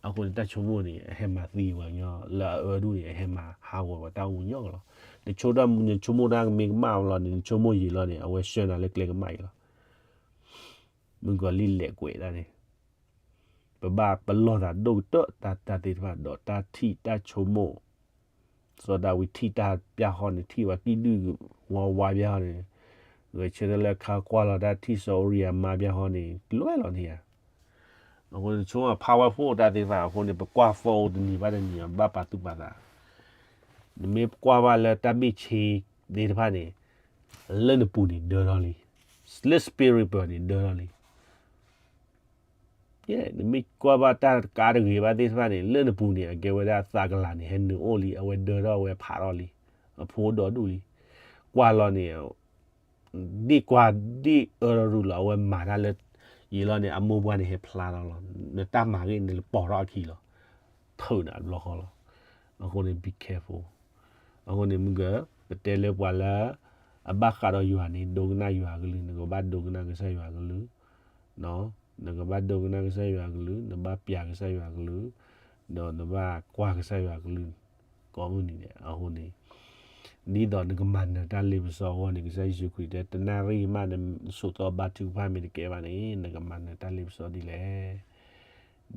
အဃိန့ၣ် တၢ်ဆိကမိၣ်န့ၣ် အဟဲမၤသံဝဲညီ လၢအအၢဒူၣ်န့ၣ် အဟဲမၤဟးဂီၤဝဲတၢ်အိၣ်မူညီလီၤ. နဆိကမိၣ်တၢ်မူ နဆိကမိၣ်တၢ်ကမ့ၢ်ကမၣ်လီၤန့ၣ် နဆိကမိၣ်ယံာ်လီၤန့ၣ် အဝဲဆှၢနၤလၢကျဲကမၣ်အံၤလီၤ. မုၣ်ကီၤလံၢ်လဲၤကွဲးတၢ်န့ၣ် ပဘၣ်ပလီၢ်သးဒိၣ်ကတၢၢ် တၢ်တၢ်သ့ၣ်တဖၣ် ဒီးတၢ်ထံၣ်တၢ်ဆိကမိၣ် စီၤဒၤဝံးထံၣ်တၢ်ပျၢ်ဟီန့ၣ် ထံၣ်ဝဲကံၣ်ဒုၣ်ဝါဝါပျၢ်ဟီန့ၣ်, ဂဲၤဆၢထၢၣ်လၢခါကွၢ်လီၤတၢ်ထံၣ်စီၤအူရံယၤမါပျၢ်ဟီန့ၣ် လွဲၢ်လီၤန့ၣ်ဧါ. အဃိန့ၣ် ဆိကမိၣ် powerful တၢ်သ့ၣ်တဖၣ်အဃိန့ၣ် ပကွၢ် phone တနံၤဘၣ်တနံၤ ဘၣ်ပာ်သူၣ်ပာ်သး, နမ့ၢ်ကွၢ်ဘၣ်လၢတၢ်ဘ့ၣ်ဆ့သ့ၣ်တဖၣ်န့ၣ် လၢနပူၤန့ၣ်ဒၢထီၣ်လံ, လၢ spirit ပူၤန့ၣ်ဒၢထီၣ်လံ. ယဲ နမ့ၢ်ကွၢ်ဘၣ်တၢ်ကါတဂ့ၤဘၣ်သ့ၣ်တဖၣ်န့ၣ် လၢနပူၤန့ၣ် အကဲဝဲဒၣ်သးကလၤန့ၣ် ဟဲနုာ်အိၣ်လံ အဝဲဒၢထီၣ်ဝဲဖးထီၣ်လံ, အဖိဒီဒူၣ်လံ. ကွၢ်လီၤန့ၣ် ဒ့ၣ်ကွၢ်ဒ့ၣ်အၢထီၣ်ရူၢ်လီၤ အဝဲမၤတၢ်လၢ ယံာ်လီၤန့ၣ် အမိၢ်ပှၢ်န့ၣ်ဟဲဖျါထီၣ်လီၤ. နတၢ်မၤဂ့ၤန့ၣ်လၢပိာ်ထီၣ်အခံလီၤ, ထုးန့ၣ်အဘျီဃီလီၤ. အဃိန့ၣ် be careful. အဃိန့ၣ် မုၢ်က ပတဲလၢပှၤလၢ အဘၣ်ဃးဒီးယွၤန့ၣ် ဒိကနၣ်ယွၤအကလုၢ်, နကဘၣ်ဒိကနၣ်ကစၢ်ယွၤအကလုၢ် နကဘၣ်ဒိကနၣ်ကစၢ်ယွၤအကလုၢ်, နဘၣ်ပျၢ်ကစၢ်ယွၤအကလုၢ်, ဒီးနဘၣ်ကွၢ်ကစၢ်ယွၤအကလုၢ် ကိးမုၢ်နံၤဒဲး. အဃိန့ၣ် ဒ်သိးနကမၤနၢၤတၢ်လ့ပစီအဂီၢ်န့ၣ် ကစၢ်ယ့ၣ်ၡူးခရံာ်တဲ တနၣ်ရံၣ်မး နဆိးသီဘါထုကဖၣ်မ့ၢ်တကဲဘၣ်န့ၣ် နကမၤနၢၤတၢ်လ့ပစီဒ်လဲၣ်.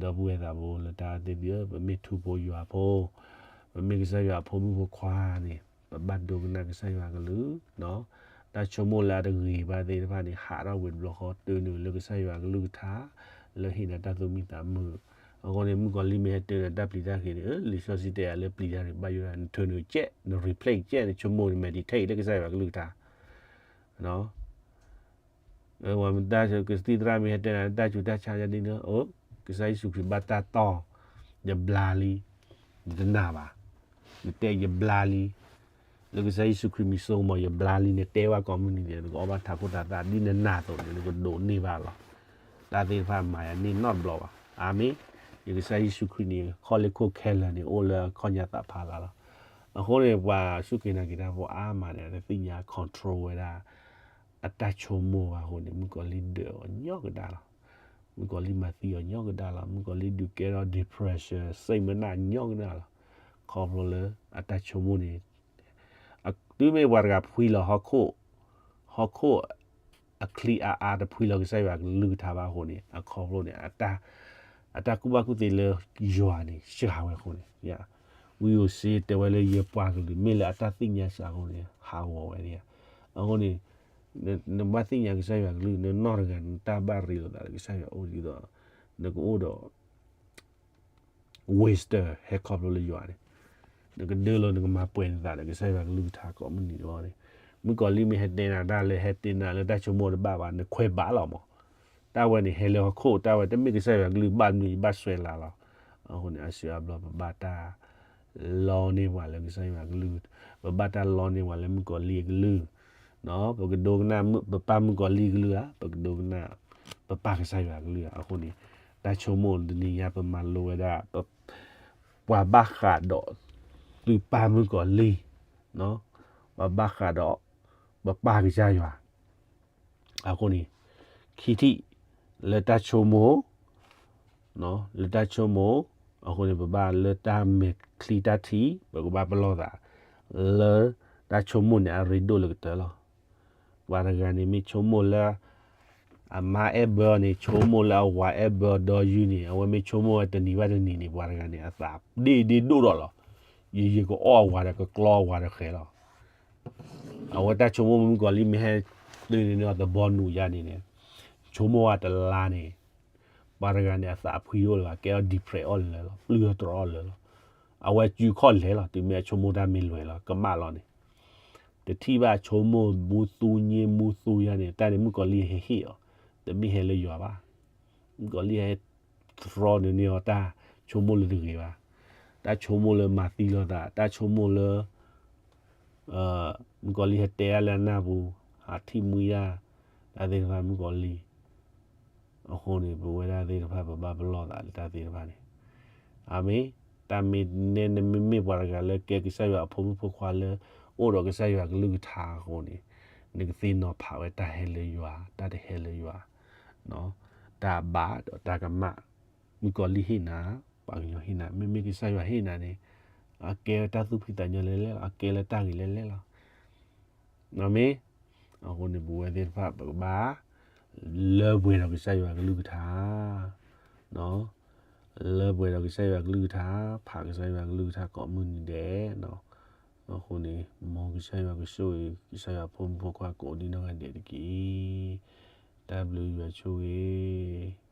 ဒီပုၢ်ဝဲၢ်သးဘိလၢတၢ်သ့ၣ်ဒုး ပမ့ၢ်ထူဖိယွၤဖိ, ပမ့ၢ်ကစၢ်ယွၤအဖိမုၣ်ဖိခွါန့ၣ် ပဘၣ်ဒိကနၣ်ကစၢ်ယွၤအကလုၢ်, တၢ်ဆိကမိၣ်လၢအတဂ့ၤဘၣ်သ့ၣ်တဖၣ်န့ၣ် ဟးထီၣ်ဝံၤတဘျီဃီ တုၤနုာ်လၢကစၢ်ယွၤအကလုၢ်ကထါ လၢဟ့ၣ်နၤတၢ်သူၣ်မံသးမုာ်. အဃိန့ၣ် မုၣ်ကီၤလံၢ်မ့ၢ်ဟဲတုၤနၤတၢ်ပျံၤတၢ်က့ၤန့ၣ် လံာ်စီဆှံတဲယၤလၢပျံၤတၢ်န့ၣ်ဘၣ်ယိၣ်ဒၣ် နထုးနုာ်ကဲး န replay ကဲး နဆိကမိၣ် န meditate လၢကစၢ်ယွၤအကလုၢ်ကထါ ဝဲမတၢ်ကသံၣ်သရၣ်မ့ၢ်ဟဲတဲနၤ တၢ်ဆူးတၢ်ဆါယါဒ်န့ၣ် အိ ကစၢ်ယ့ၣ်ၡူးခရံာ်ဘၣ်တၢ်တီၢ်, ယဘျါလံ, နတနာ်ဘၣ်, နတဲယဘျါလံ, လၢကစၢ်ယ့ၣ်ၡူးခရံာ်မံၤစိကမီၤ ယဘျါလံ နတဲဘၣ်ကိးမုၢ်နံၤန့ၣ် နကအီၣ်ဘၣ်ထးခိၣ်ထးသး ဒ်နနာ်အသိးန့ၣ် နကဒိးန့ၢ်ဘၣ်လီၤ. တၢ်သ့ၣ်တဖၣ်မၤယၤန့ၢ်နီတဘျီဘၣ်. အၤမ့ၣ်. ယကစၢ်ယ့ၣ်ၡူးခရံာ်န့ၣ် ခီၣ်လ့ၢ်ခိၣ်ခဲလၢာ်န့ၣ် အိၣ်လၢခီၣ်ညါသးဖးလၢ်လီၤ. အဃိန့ၣ် ပှၤစူၢ်က့ၤနာ်က့ၤတၢ်ဖိအါမးန့ၣ် တသ့ၣ်ညါ control ဝဲဒၣ် အတၢ်ဆိကမိၣ်ဘၣ်အဃိန့ၣ် မုၣ်ကီၤလံၢ်ဒၢးအီၤညီကဒၣ်လီၤ. မုၣ်ကီၤလံၢ်မၤသံအီၤညီကဒၣ်လီၤ. မုၣ်ကီၤလံၢ်ဒုးကဲထီၣ် depression စ့ၣ်မနၢ်ညီကဒၣ်လီၤ. ခီဖျိလၢအတၢ်ဆိကမိၣ်န့ၣ် တုၤမ့ၢ်ပှၤတဂၤဖှံလီၤဟီၣ်ခိၣ်, ဟီၣ်ခိၣ်အချံအါအါတဖှံလီၤကစၢ်ယွၤအကလုၢ်ကထါဘၣ်အဃိန့ၣ် အခီဖျိန့ၣ် အတၢ်ကူၣ်ဘၣ်ကူၣ်သ့လၢယွၤန့ၣ် စှၤဝဲအဃိန့ၣ် ဝံဧိၤစ့တဲဝဲလၢယပှၤကလုာ် မ့ၢ်လၢအတၢ်သ့ၣ်ညါစှၤအဃိန့ၣ် ဟးဂီၤဝဲန့ၣ်. အဃိန့ၣ် နဘၣ်သ့ၣ်ညါကစၢ်ယွၤကလုၢ် နနီၢ်တဂၤ နတၢ်ဘၣ်ရ့လိာ်သးလၢကစၢ်ယွၤအိၣ်ဒ်သိး နကအိၣ်ဒီး wisdom ဟဲခီဖျိလၢယွၤန့ၣ် နကဒၢလီၤ နကမၤပှဲၤနသးဒီးကစၢ်ယွၤကလုၢ်ကထါကိးမုၢ်နံၤတဘျီန့ၣ်. မုၣ်ကီၤလံၢ်မ့ၢ်ဟဲတဲနၤတၢ်လၢ ဟဲတဲနၤလၢတၢ်ဆိကမိၣ်တဘၣ်ဘၣ် နခွဲးဘၣ်လီၤမး. တၢ်ဝဲန့ၣ်ဟဲလၢဟီၣ်ခိၣ် တၢ်ဝဲတမ့ၢ်ကစၢ်ယွၤကလုၢ်ဘၣ်မနုၤယဘၣ်စွဲလၢ်လီၤ. အဃိန့ၣ် အါစုအါဘျီ ပဘၣ်တၢ်လီန့ၢ်ပှၤလၢကစၢ်ယွၤကလုၢ်, ပဘၣ်တၢ်လီန့ၢ်ပှၤလၢမုၣ်ကီၤလံၢ်အကလုၢ် ပကဒိကနၣ်ပပၢ်မုၣ်ကီၤလံၢ်အကလုၢ်ဧါ, ပကဒိကနၣ်ပပၢ်ကစၢ်ယွၤအကလုၢ်ဧါ. အဃိန့ၣ် တၢ်ဆိကမိၣ်တနံၤညါ ပမၤလိဝဲဒၣ် ပှၤဘၣ်ဃးဒီးသုပၢ်မုၣ်ကီၤလံၢ်, ပှၤဘၣ်ဃးဒီးပပၢ်ကစၢ်ယွၤ အဃိန့ၣ် ခံထံၣ် လၢတၢ်ဆိကမိၣ် လၢတၢ်ဆိကမိၣ် အဃိန့ၣ် ပဘၣ်လၢတၢ်မဲာ်ချံတၢ်ထံၣ် ပကဘၣ်ပလီၢ်သး လၢတၢ်ဆိကမိၣ်န့ၣ် အရ့ဒိၣ်လၢကတၢၢ်လီၤ. ပှၤတဂၤန့ၣ် မ့ၢ်ဆိကမိၣ်လၢ အမါအဲၣ်ဘၢအီၤန့ၣ် ဆိကမိၣ်လၢအဝၤအဲၣ်ဘၢအီၤဒီယုၢ်န့ၣ် အဝဲမ့ၢ်ဆိကမိၣ်ဝဲတနံၤဘၣ်တနံၤန့ၣ် ပှၤတဂၤန့ၣ် အသးဒ့ၣ်ဒ့ၣ်ဒိၣ်ဒီးလီၤ. ယယကအီၣ်အဝၤဒီးကကျီအဝၤဒီးဃဲၤလီၤ. အဝဲတၢ်ဆိကမိၣ်မုၣ်ကီၤလံၢ်မ့ၢ်ဟဲတုၤန့ၣ်ဒီး တဘီနူၤယါန့ၣ်န့ၣ် ဆိကမိၣ်ဝဲတလါန့ၣ် ပှၤတဂၤန့ၣ် အသးဖှံအိၣ်လၢၤဘၣ် ကဲအီၤ depress အီၣ်လၢၤလီၤ ပျုၢ်အီၤတြီအီၣ်လၢၤလီၤ. အဝဲစုခီၣ်လဲၤလီၤ တုၤမ့ၢ်အဆိကမိၣ်တၢ်မ့ၢ်လွဲၤလီၤ ကမၣ်လီၤန့ၣ် တထံၣ်ဘၣ်ဆိကမိၣ်မူသူည့မူသူယါန့ၣ် တၢ်န့ၣ်မုၣ်ကီၤလံၢ်ဟဲဟ့ၣ်အီၤ တမ့ၢ်ဟဲလၢယွၤဘၣ်. မုၣ်ကီၤလံၢ်ဟဲ သြီန့ၢ်န့ၢ်အီၤတၢ်ဆိကမိၣ်လၢတဂ့ၤဘၣ်. တၢ်ဆိကမိၣ်လၢမၤသံလိာ်သး တၢ်ဆိကမိၣ်လၢ မုၣ်ကီၤလံၢ်ဟဲတဲဒၣ်လၢအနၢ်ပူၤ ဟးထံၣ်မှံဒၣ် တၢ်သ့ၣ်တဖၣ်မုၣ်ကီၤလံၢ် အဃိန့ၣ် ပဝဲဒၣ်သ့ၣ်တဖၣ် ပဘၣ်ပလီၢ်သးလၢတၢ်သ့ၣ်တဖၣ်န့ၣ် အၤမ့ၣ်. တၢ်မ့ၢ်နဲနမ့မ့ၢ်ပှၤတဂၤလၢ ကဲကစၢ်ယွၤအဖိမုၣ်ဖိခွါလၢ အိၣ်ဒီးကစၢ်ယွၤကလုၢ်ကထါအဃိန့ၣ် နကသ့ၣ်နီၤဖးဝဲတၢ်ဟဲလၢယွၤ တၢ်တဟဲလၢယွၤ တၢ်ဘၣ်ဒီးတၢ်ကမၣ်. မုၣ်ကီၤလံၢ်ဟ့ၣ်နၤ, ပှၤကညီဟ့ၣ်နၤ, မ့မ့ၢ်ကစၢ်ယွၤဟ့ၣ်နၤန့ၣ် အကဲဝဲတၢ်သူၣ်ဖှံသးညီလဲၣ်လဲၣ်လီၤ, အကဲလၢတၢ်ဂ့ၤလဲၣ်လဲၣ်လီၤ. အၤမ့ၣ်. အဃိန့ၣ် ပဝဲသ့ၣ်တဖၣ် ပကဘၣ် လၢပှဲၤဒီးကစၢ်ယွၤကလုၢ်ကထါ, လၢပှဲၤဒီးကစၢ်ယွၤကလုၢ်ကထါ, ဖးကစၢ်ယွၤကလုၢ်ကထါကိးမုၢ်နံၤဒဲး, အဃိန့ၣ် မ်ကစၢ်ယွၤကဆိၣ်ဂ့ၤ ကစၢ်ယွၤဖိမုၣ်ဖိခွါကိးဒံနီၢ်ဂၤဒဲးတက့ၢ်. တၢ်ဘျုးယွၤဆိၣ်ဂ့ၤ